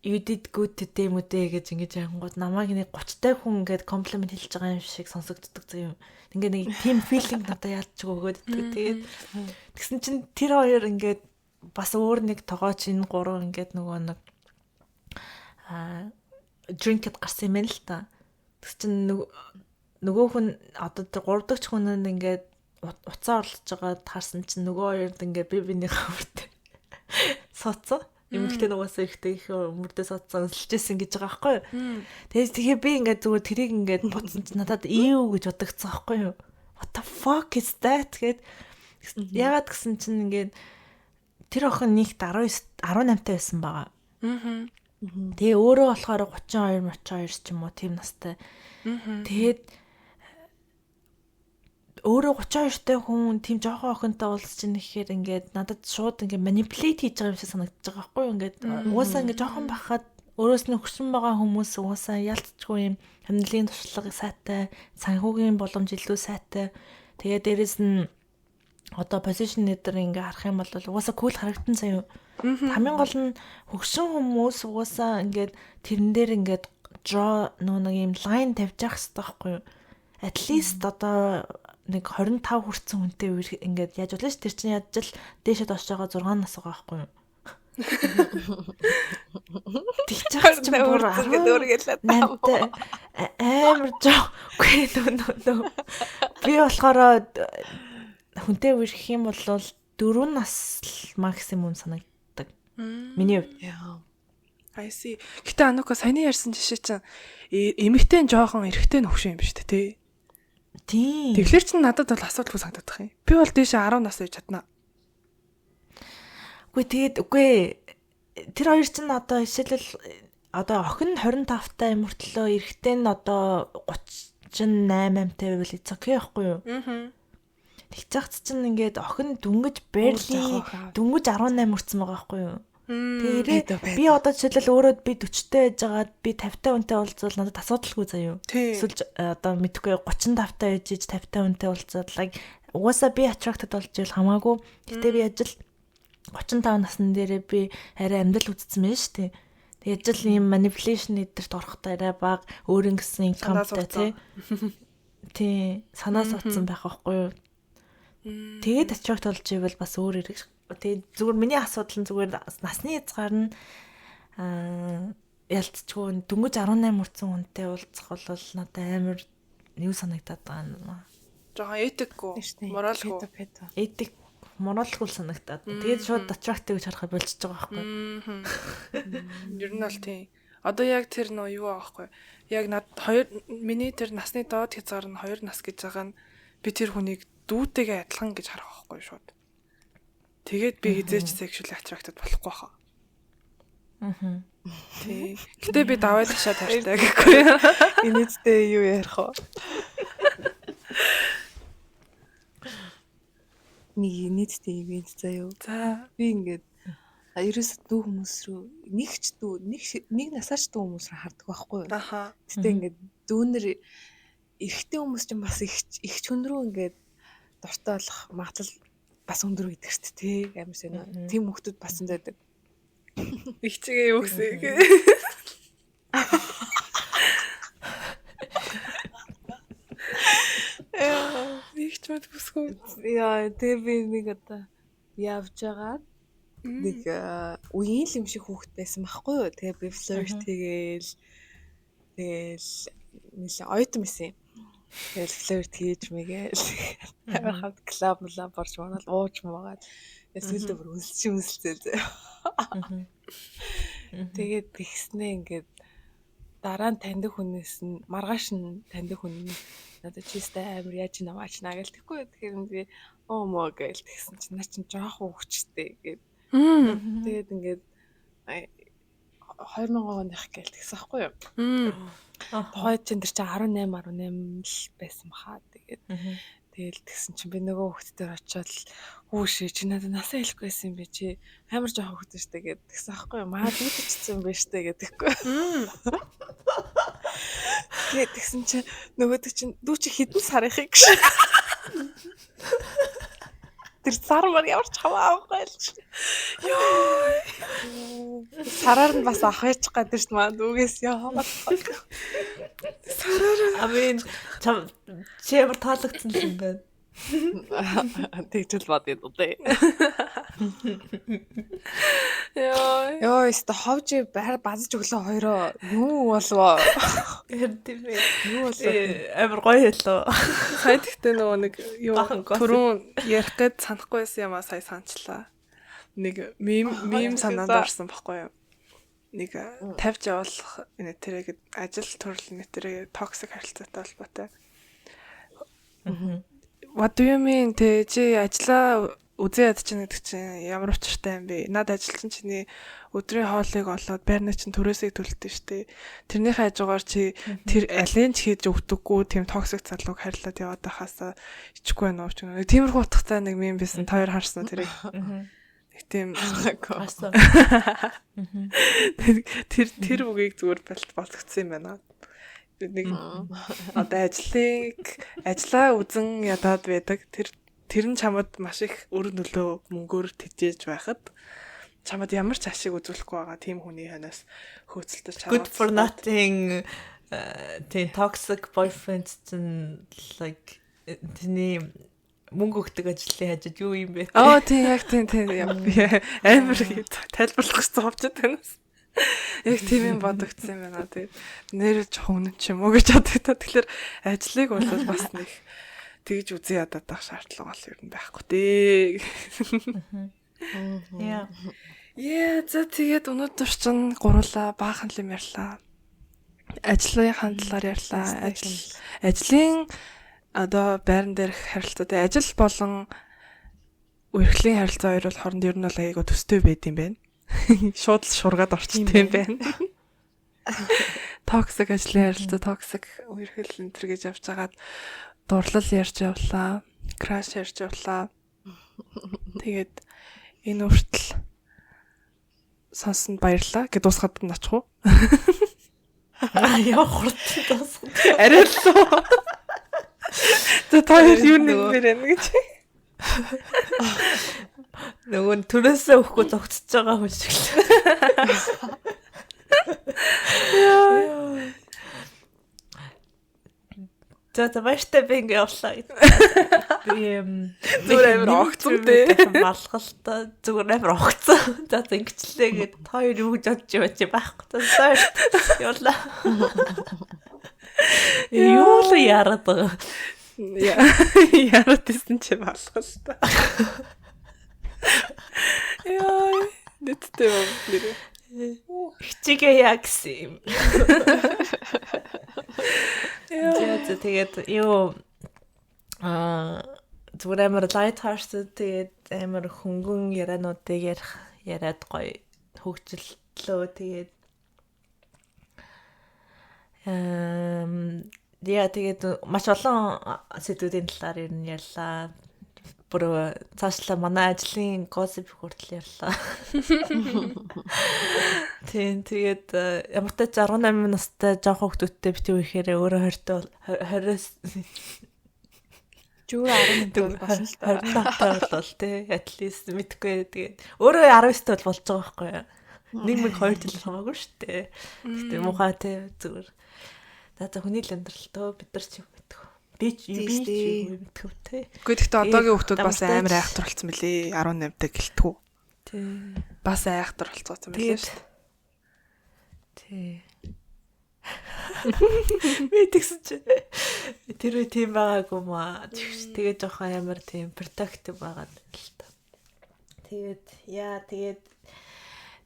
you did good today мүдэ гэж ингэж янгууд намайг нэг 30 тай хүн ингээд compliment хэлж байгаа юм шиг сонсогддог заяа. Ингээд нэг team feeling надад яалч өгөөд иддэг. Тэгээд тэгсэн чинь тэр хоёр ингээд бас өөр нэг тогооч энэ гурав ингээд нөгөө нэг drink-д гарсан юм байна л та. Тэгс чинь нөгөө хүн одоо тэр гурав дахь хүн нь ингээд уцаа орлож байгаа таарсан чинь нөгөө хоёрд ингээд би бинийхээ мөртөө сууцсан. Эмэгтэй нугасаа ихтэй их мөрдөө суудсан өсөлжсэн гэж байгаа байхгүй юу. Тэгээд тэгээ би ингээд зүгээр тэрийг ингээд бодсон чинь надад ийв гэж бодогдсон байхгүй юу. What the fuck is that гэд ягаад гэсэн чинь ингээд тэр охин нэгт 19 18 таа байсан байгаа. Тэгээ өөрөө болохоор 32 32 ч юм уу тийм настай. Тэгээд өөрөө 32 тай хүн тийм жоохон охинтой уулзч ийн гэхээр ингээд надад шууд ингээд manipulate хийж байгаа юм шиг санагдаж байгаа байхгүй юу? Ингээд угаасаа ингээд жоохон байхад өөрөөс нь хөшин байгаа хүмүүс угаасаа ялцчгүй юм амьдралын туршлага сайтай, санхүүгийн боломж илүү сайтай. Тэгээ дээрэс нь одоо position нэтэр ингээ харах юм бол угаасаа cool харагдан заяа. Хамгийн гол нь хөгшин хүмүүс угаасаа ингээд тэрэн дээр ингээд draw нөө нэг юм line тавьж явах хэрэгтэй байхгүй юу? At least одоо нэг 25 хүрсэн хүнтэй ингээд яаж болно ш тэр чинь яаж л дээшээ доош байгаа 6 нас байгаа байхгүй юу? Тэгж чад чинь бүр өөргөлээ. Амар жоо. Үгүй нөө. Би болохоор хүнтэй үерхэх юм бол 4 нас максимум санагддаг. Миний хувьд. I see. Гэтэ Анука саяны ярьсан жишээ чинь эмэгтэй нь жоохон эрэгтэй нь хөвшин юм биш үү те? Тийм. Тэгэхээр чинь надад бол асуудалгүй санагдах юм. Би бол дээшээ 10 нас байж чадна. Үгүй тэгээд үгүй тэр хоёр чинь одоо жишээлбэл одоо охин 25 таа юм мөртлөө эрэгтэй нь одоо 38 амтай байвал it's okay байхгүй юу? Аа. Тэгж яхад чинь ингээд охин дүнгэж barely дүнгэж 18 хүрсэн байгаа байхгүй юу? Тэгэхээр би одоо жишээлбэл өөрөө би 40-тэй байж байгаад би 50-тай хүнтэй уулзвал надад асуудалгүй заяа. Эсвэл одоо мэдхгүй 35-тай байж иж 50-тай хүнтэй уулзвал like угаасаа би attracted болж ивэл хамаагүй. Гэтэ би ажил 35 насны дээрээ би арай амьдрал үзсэн байх шүү дээ. Тэгээд ажил ийм manipulation эдэрт орохдоо арай бага өөр ингэсэн income-тай тий. Тий, санаа суудсан байх байхгүй юу? Тэгээд attract болж ивэл бас өөр хэрэг. Тэгээд зүгээр миний асуудал нь зүгээр насны хязгаар нь ялцчгүй дөнгөж 18 хүрсэн хүнтэй уулзах бол надад амар юу санагдаад байгаа юм аа. Жохон этикгүй, моралгүй. Этик моралгүй санагдаад. Тэгээд шууд attractive гэж харахад болчихж байгаа байхгүй. Ер нь бол тийм. Одоо яг тэр нөө юу аахгүй. Яг над хоёр миний тэр насны доод хязгаар нь 2 нас гэж байгаа нь би тэр хүнийг дүүтэйгээ адилхан гэж харах байхгүй шууд. Тэгээд би хизээч sexually attracted болохгүй хаа. Аа. Тий. Гэтэ би даваа ташаа тартай гэхгүй. Инээдтэй юу ярих вэ? Нэг инээдтэй ивент заяа. За. Би ингээд ерөөсө дүү хүмүүс рүү нэг ч дүү нэг насаач дүү хүмүүс рүү хардаг байхгүй юу? Аха. Гэтэ ингээд дүүнер эрэгтэй хүмүүс чинь бас их хүн рүү ингээд дуртай болох магадлал бас өндөр гэдэг шүү дээ тий. Амар сонио. Тийм хүмүүс бас энэ байдаг. Их чигээ юу гэсэн. Их ч мэд бүсгүй. Яа, тэг би нэг одоо явж байгаа нэг үеийн л юм шиг хүүхэд байсан байхгүй юу. Тэгээ би флирт хийгээл тэгэл нэлээ оюутан байсан юм. Тэгэл флирт хийж мэгээл амар хамт клуб млаб борж манаал ууж муугаад. Тэгээд сүүлдээ бүр үнсч үнсэлцээл заяа. Тэгээд тэгснээ ингээд дараа нь таньдаг хүнээс нь маргааш нь таньдаг хүн нь надад чи өстэй амар яаж намаачнаа гэл тэгэхгүй. Тэгэхээр би оо моо гэл тэгсэн чинь наа чин жоох хөвчтэй гэд. Тэгээд ингээд 2000 оных гээл тэгсэн аахгүй юу. Тухайд чинь тэр чинь 18 18 л байсан баха. Тэгээд тэгэл тэгсэн чинь би нөгөө хүүхд дээр очиод хүүшээ чи надад насаа хэлэхгүй байсан юм бэ чи амар жоохон хүүхд штэ гэд тэгсэн аахгүй юу. Маа дүүтчихсэн юм бэ штэ гэдэхгүй. Тэгээд тэгсэн чинь нөгөөдөг чинь дүү чи хэдэн сарынхыг гэж. Тэр сар мар ямар ч хамаа авахгүй л. Йоо. Сараар нь бас авах яж гадаг шүү маа дүүгээс яа. Сараар I mean чи ямар таалагдсан юм бэ? Тэгжэл бодъё дээ. Йоо. Йоо, өстө ховж базаж өглөө хоёроо юу болов? Тэр тийм ээ. Юу болов? Амар гоё хэлөө. Сая тэгтээ нөгөө нэг юу түрүүн ярих гээд санахгүй байсан юм а сая санчлаа. Нэг мем санаанд орсон баггүй юу? Нэг тавьж явуулах энэ тэрэг ажил төрөл энэ тэрэг токсик харилцаатай холбоотой. What do you mean? Тэ чи ажлаа үзэн ядчихна гэдэг чинь ямар учиртай юм бэ? Над ажил чинь чиний өдрийн хоолыг олоод байрны чинь түрээсийг төлдөг шүү дээ. Тэрнийхээ хажуугаар чи тэр алин ч хийж өгдөггүй тийм токсик залууг харьлаад яваад байхаасаа ичихгүй байна уу ч юм. Тиймэрхүү утгатай нэг мем байсан. Та хоёр харсан уу тэрийг? Нэг тийм тэр үгийг зүгээр балт болгоцсон юм байна. Нэг одоо ажлаа үзэн ядаад байдаг. Тэр нь чамд маш их өр нөлөө мөнгөөр тэжээж байхад чамд ямар ч ашиг үзүүлэхгүй байгаа тийм хүний хойноос хөөцөлдөж чамд. Good for nothing тийм toxic boyfriend чинь like тэний мөнгө өгдөг ажлын хажууд юу юм бэ? Аа тийм яг тийм амар тайлбарлах гэсэн ховчод танаас. Яг тийм юм бодогдсон юм байна. Тэгээд нэр жоохон үнэн ч юм уу гэж бодогдоо. Тэгэхээр ажлыг бол бас нэг тэгж үзэн ядаад байх шаардлага бол ер нь байхгүй дээ. Яа. Яа, за тэгээд өнөөдөр чинь гурлаа баахан юм ярьлаа. Ажлын талаар ярьлаа. Ажлын одоо байран дээрх харилцаа, ажил болон үерхлийн харилцаа хоёр бол хооронд ер нь бол айгүй төстэй байд юм байна. Шууд л шургаад орчт юм байна. Токсик ажлын харилцаа, токсик үерхэл энэ төр гэж явж хагаад дурлал ярьж явлаа, краш ярьж явлаа. Тэгээд энэ хүртэл сонссонд баярлалаа гэд дуусгаад нь очих уу? Яа хурдан дуусгах. Арай л. За та хоёр юу нэмэр байна гэж. Нөгөө нь төрөөсөө өгөхгүй зогтож байгаа хүн шиг л. За за баяртай би ингэ явлаа гэж. Би зүгээр амар огцсон дээ. Балгалтай зүгээр амар огцсон. За за ингэчлээ гэд та хоёр юу гэж бодож байгаа чи байхгүй. За явлаа. Юу л яраад байгаа. Яраад исэн чи балгалтай. Яа, нийтдээ юм нэрээ. Хичээгээ яа гэсэн юм. За тэгээд юу зүгээр амар light hearted тэгээд амар хөнгөн яриануудыг яриад гоё хөгжилтлөө тэгээд яа тэгээд маш олон сэдвүүдийн талаар ер нь ярьлаа. Бүр цаашлаа манай ажлын gossip хүртэл ярьлаа. Тийм тэгээд ямар ч 18 настай жоохон хүүхдүүдтэй битгий үехээр өөрөө 20-оос Зүгээр 18 бол болно л та. 25 бол тий at least мэдгүй тэгээд өөрөө 19 бол болж байгаа байхгүй юу? 1 2 жил хамаагүй шүү дээ. Гэтэ муухай тий зүгээр. За хүний л амьдрал төө бид нар ч юм мэдгүй. Би ч юм мэдгүй тий. Үгүй гэхдээ одоогийн хүүхдүүд бас амар айхтар болсон мөлий. 18 дэх гэлтгүү. Тий. Бас айхтар болцсон мөлий шүү дээ. Тий. Би тэгсэн чи тэр үе тийм байгаагүй маа. Тэгээ жоохон амар тийм protective байгаад л та. Тэгээд яа тэгээд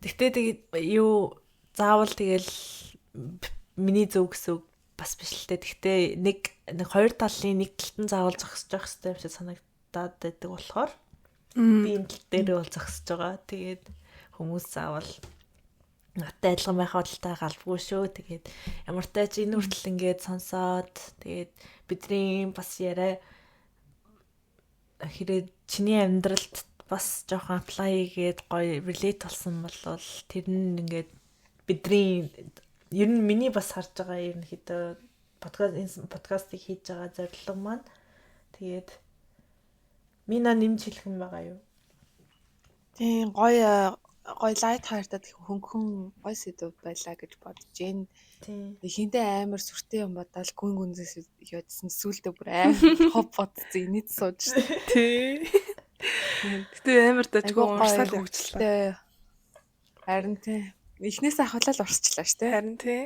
тэгтээ тэгээд юу заавал тэгэл миний зөв гэсэн үг бас биш л дээ. Тэгтээ нэг хоёр талын нэг талд нь заавал зогсож явах хэрэгтэй юм шиг санагдаад байдаг болохоор би энэ тал дээр бол зогсож байгаа. Тэгээд хүмүүс заавал надтай адилхан байх бодолтой галбгүй шүү. Тэгээд ямар ч тач энэ хүртэл ингээд сонсоод тэгээд бидний бас яриа хэрэг чиний амьдралд бас жоохон apply хийгээд гоё relate болсон бол тэр нь ингээд бидний ер нь миний бас харж байгаа ерөнхийдөө подкаст энэ подкастыг хийж байгаа зорилго маань тэгээд Мина нэмж хэлэх юм байгаа юу? Тийм гоё гоё light hearted хөнгөн гоё сэдв байлаа гэж бодож байна. Тийм. Хинтээ амар сүртэй юм бодоол гүн гүнзээс явуулсан сүултээ бүр амар хов бодсон инээд сууж. Тий. Гэтэ амар дажгүй урсгал хөгжлөө. Харин тий. Эхнээс ахвалал урсчлаа шүү дээ. Харин тий.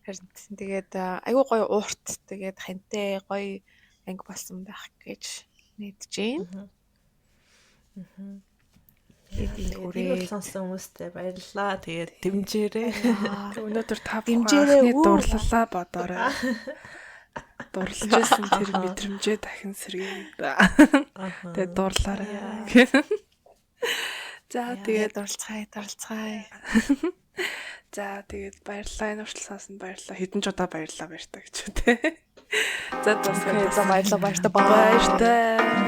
Харин тэгээд айгүй гоё уурт тэгээд хантай гоё анги болсон байх гэж найдаж байна. Тэгээд энэ сонссон хүмүүстээ баярлалаа. Тэгээд дэмжээрэй. Өнөөдөр та бүхэн анхны дурлалаа бодоорой. Дурлаж байсан тэр мэдрэмжээ дахин сэргээе. Тэгээд дурлаарай. За тэгээд дурлцгаая, дурлцгаая. За тэгээд баярлалаа. Энэ хүртэл сонсон баярлалаа. Хэдэн ч удаа баярлалаа баяртай гэж үү те. За за баярлалаа, баяртай. Баяртай.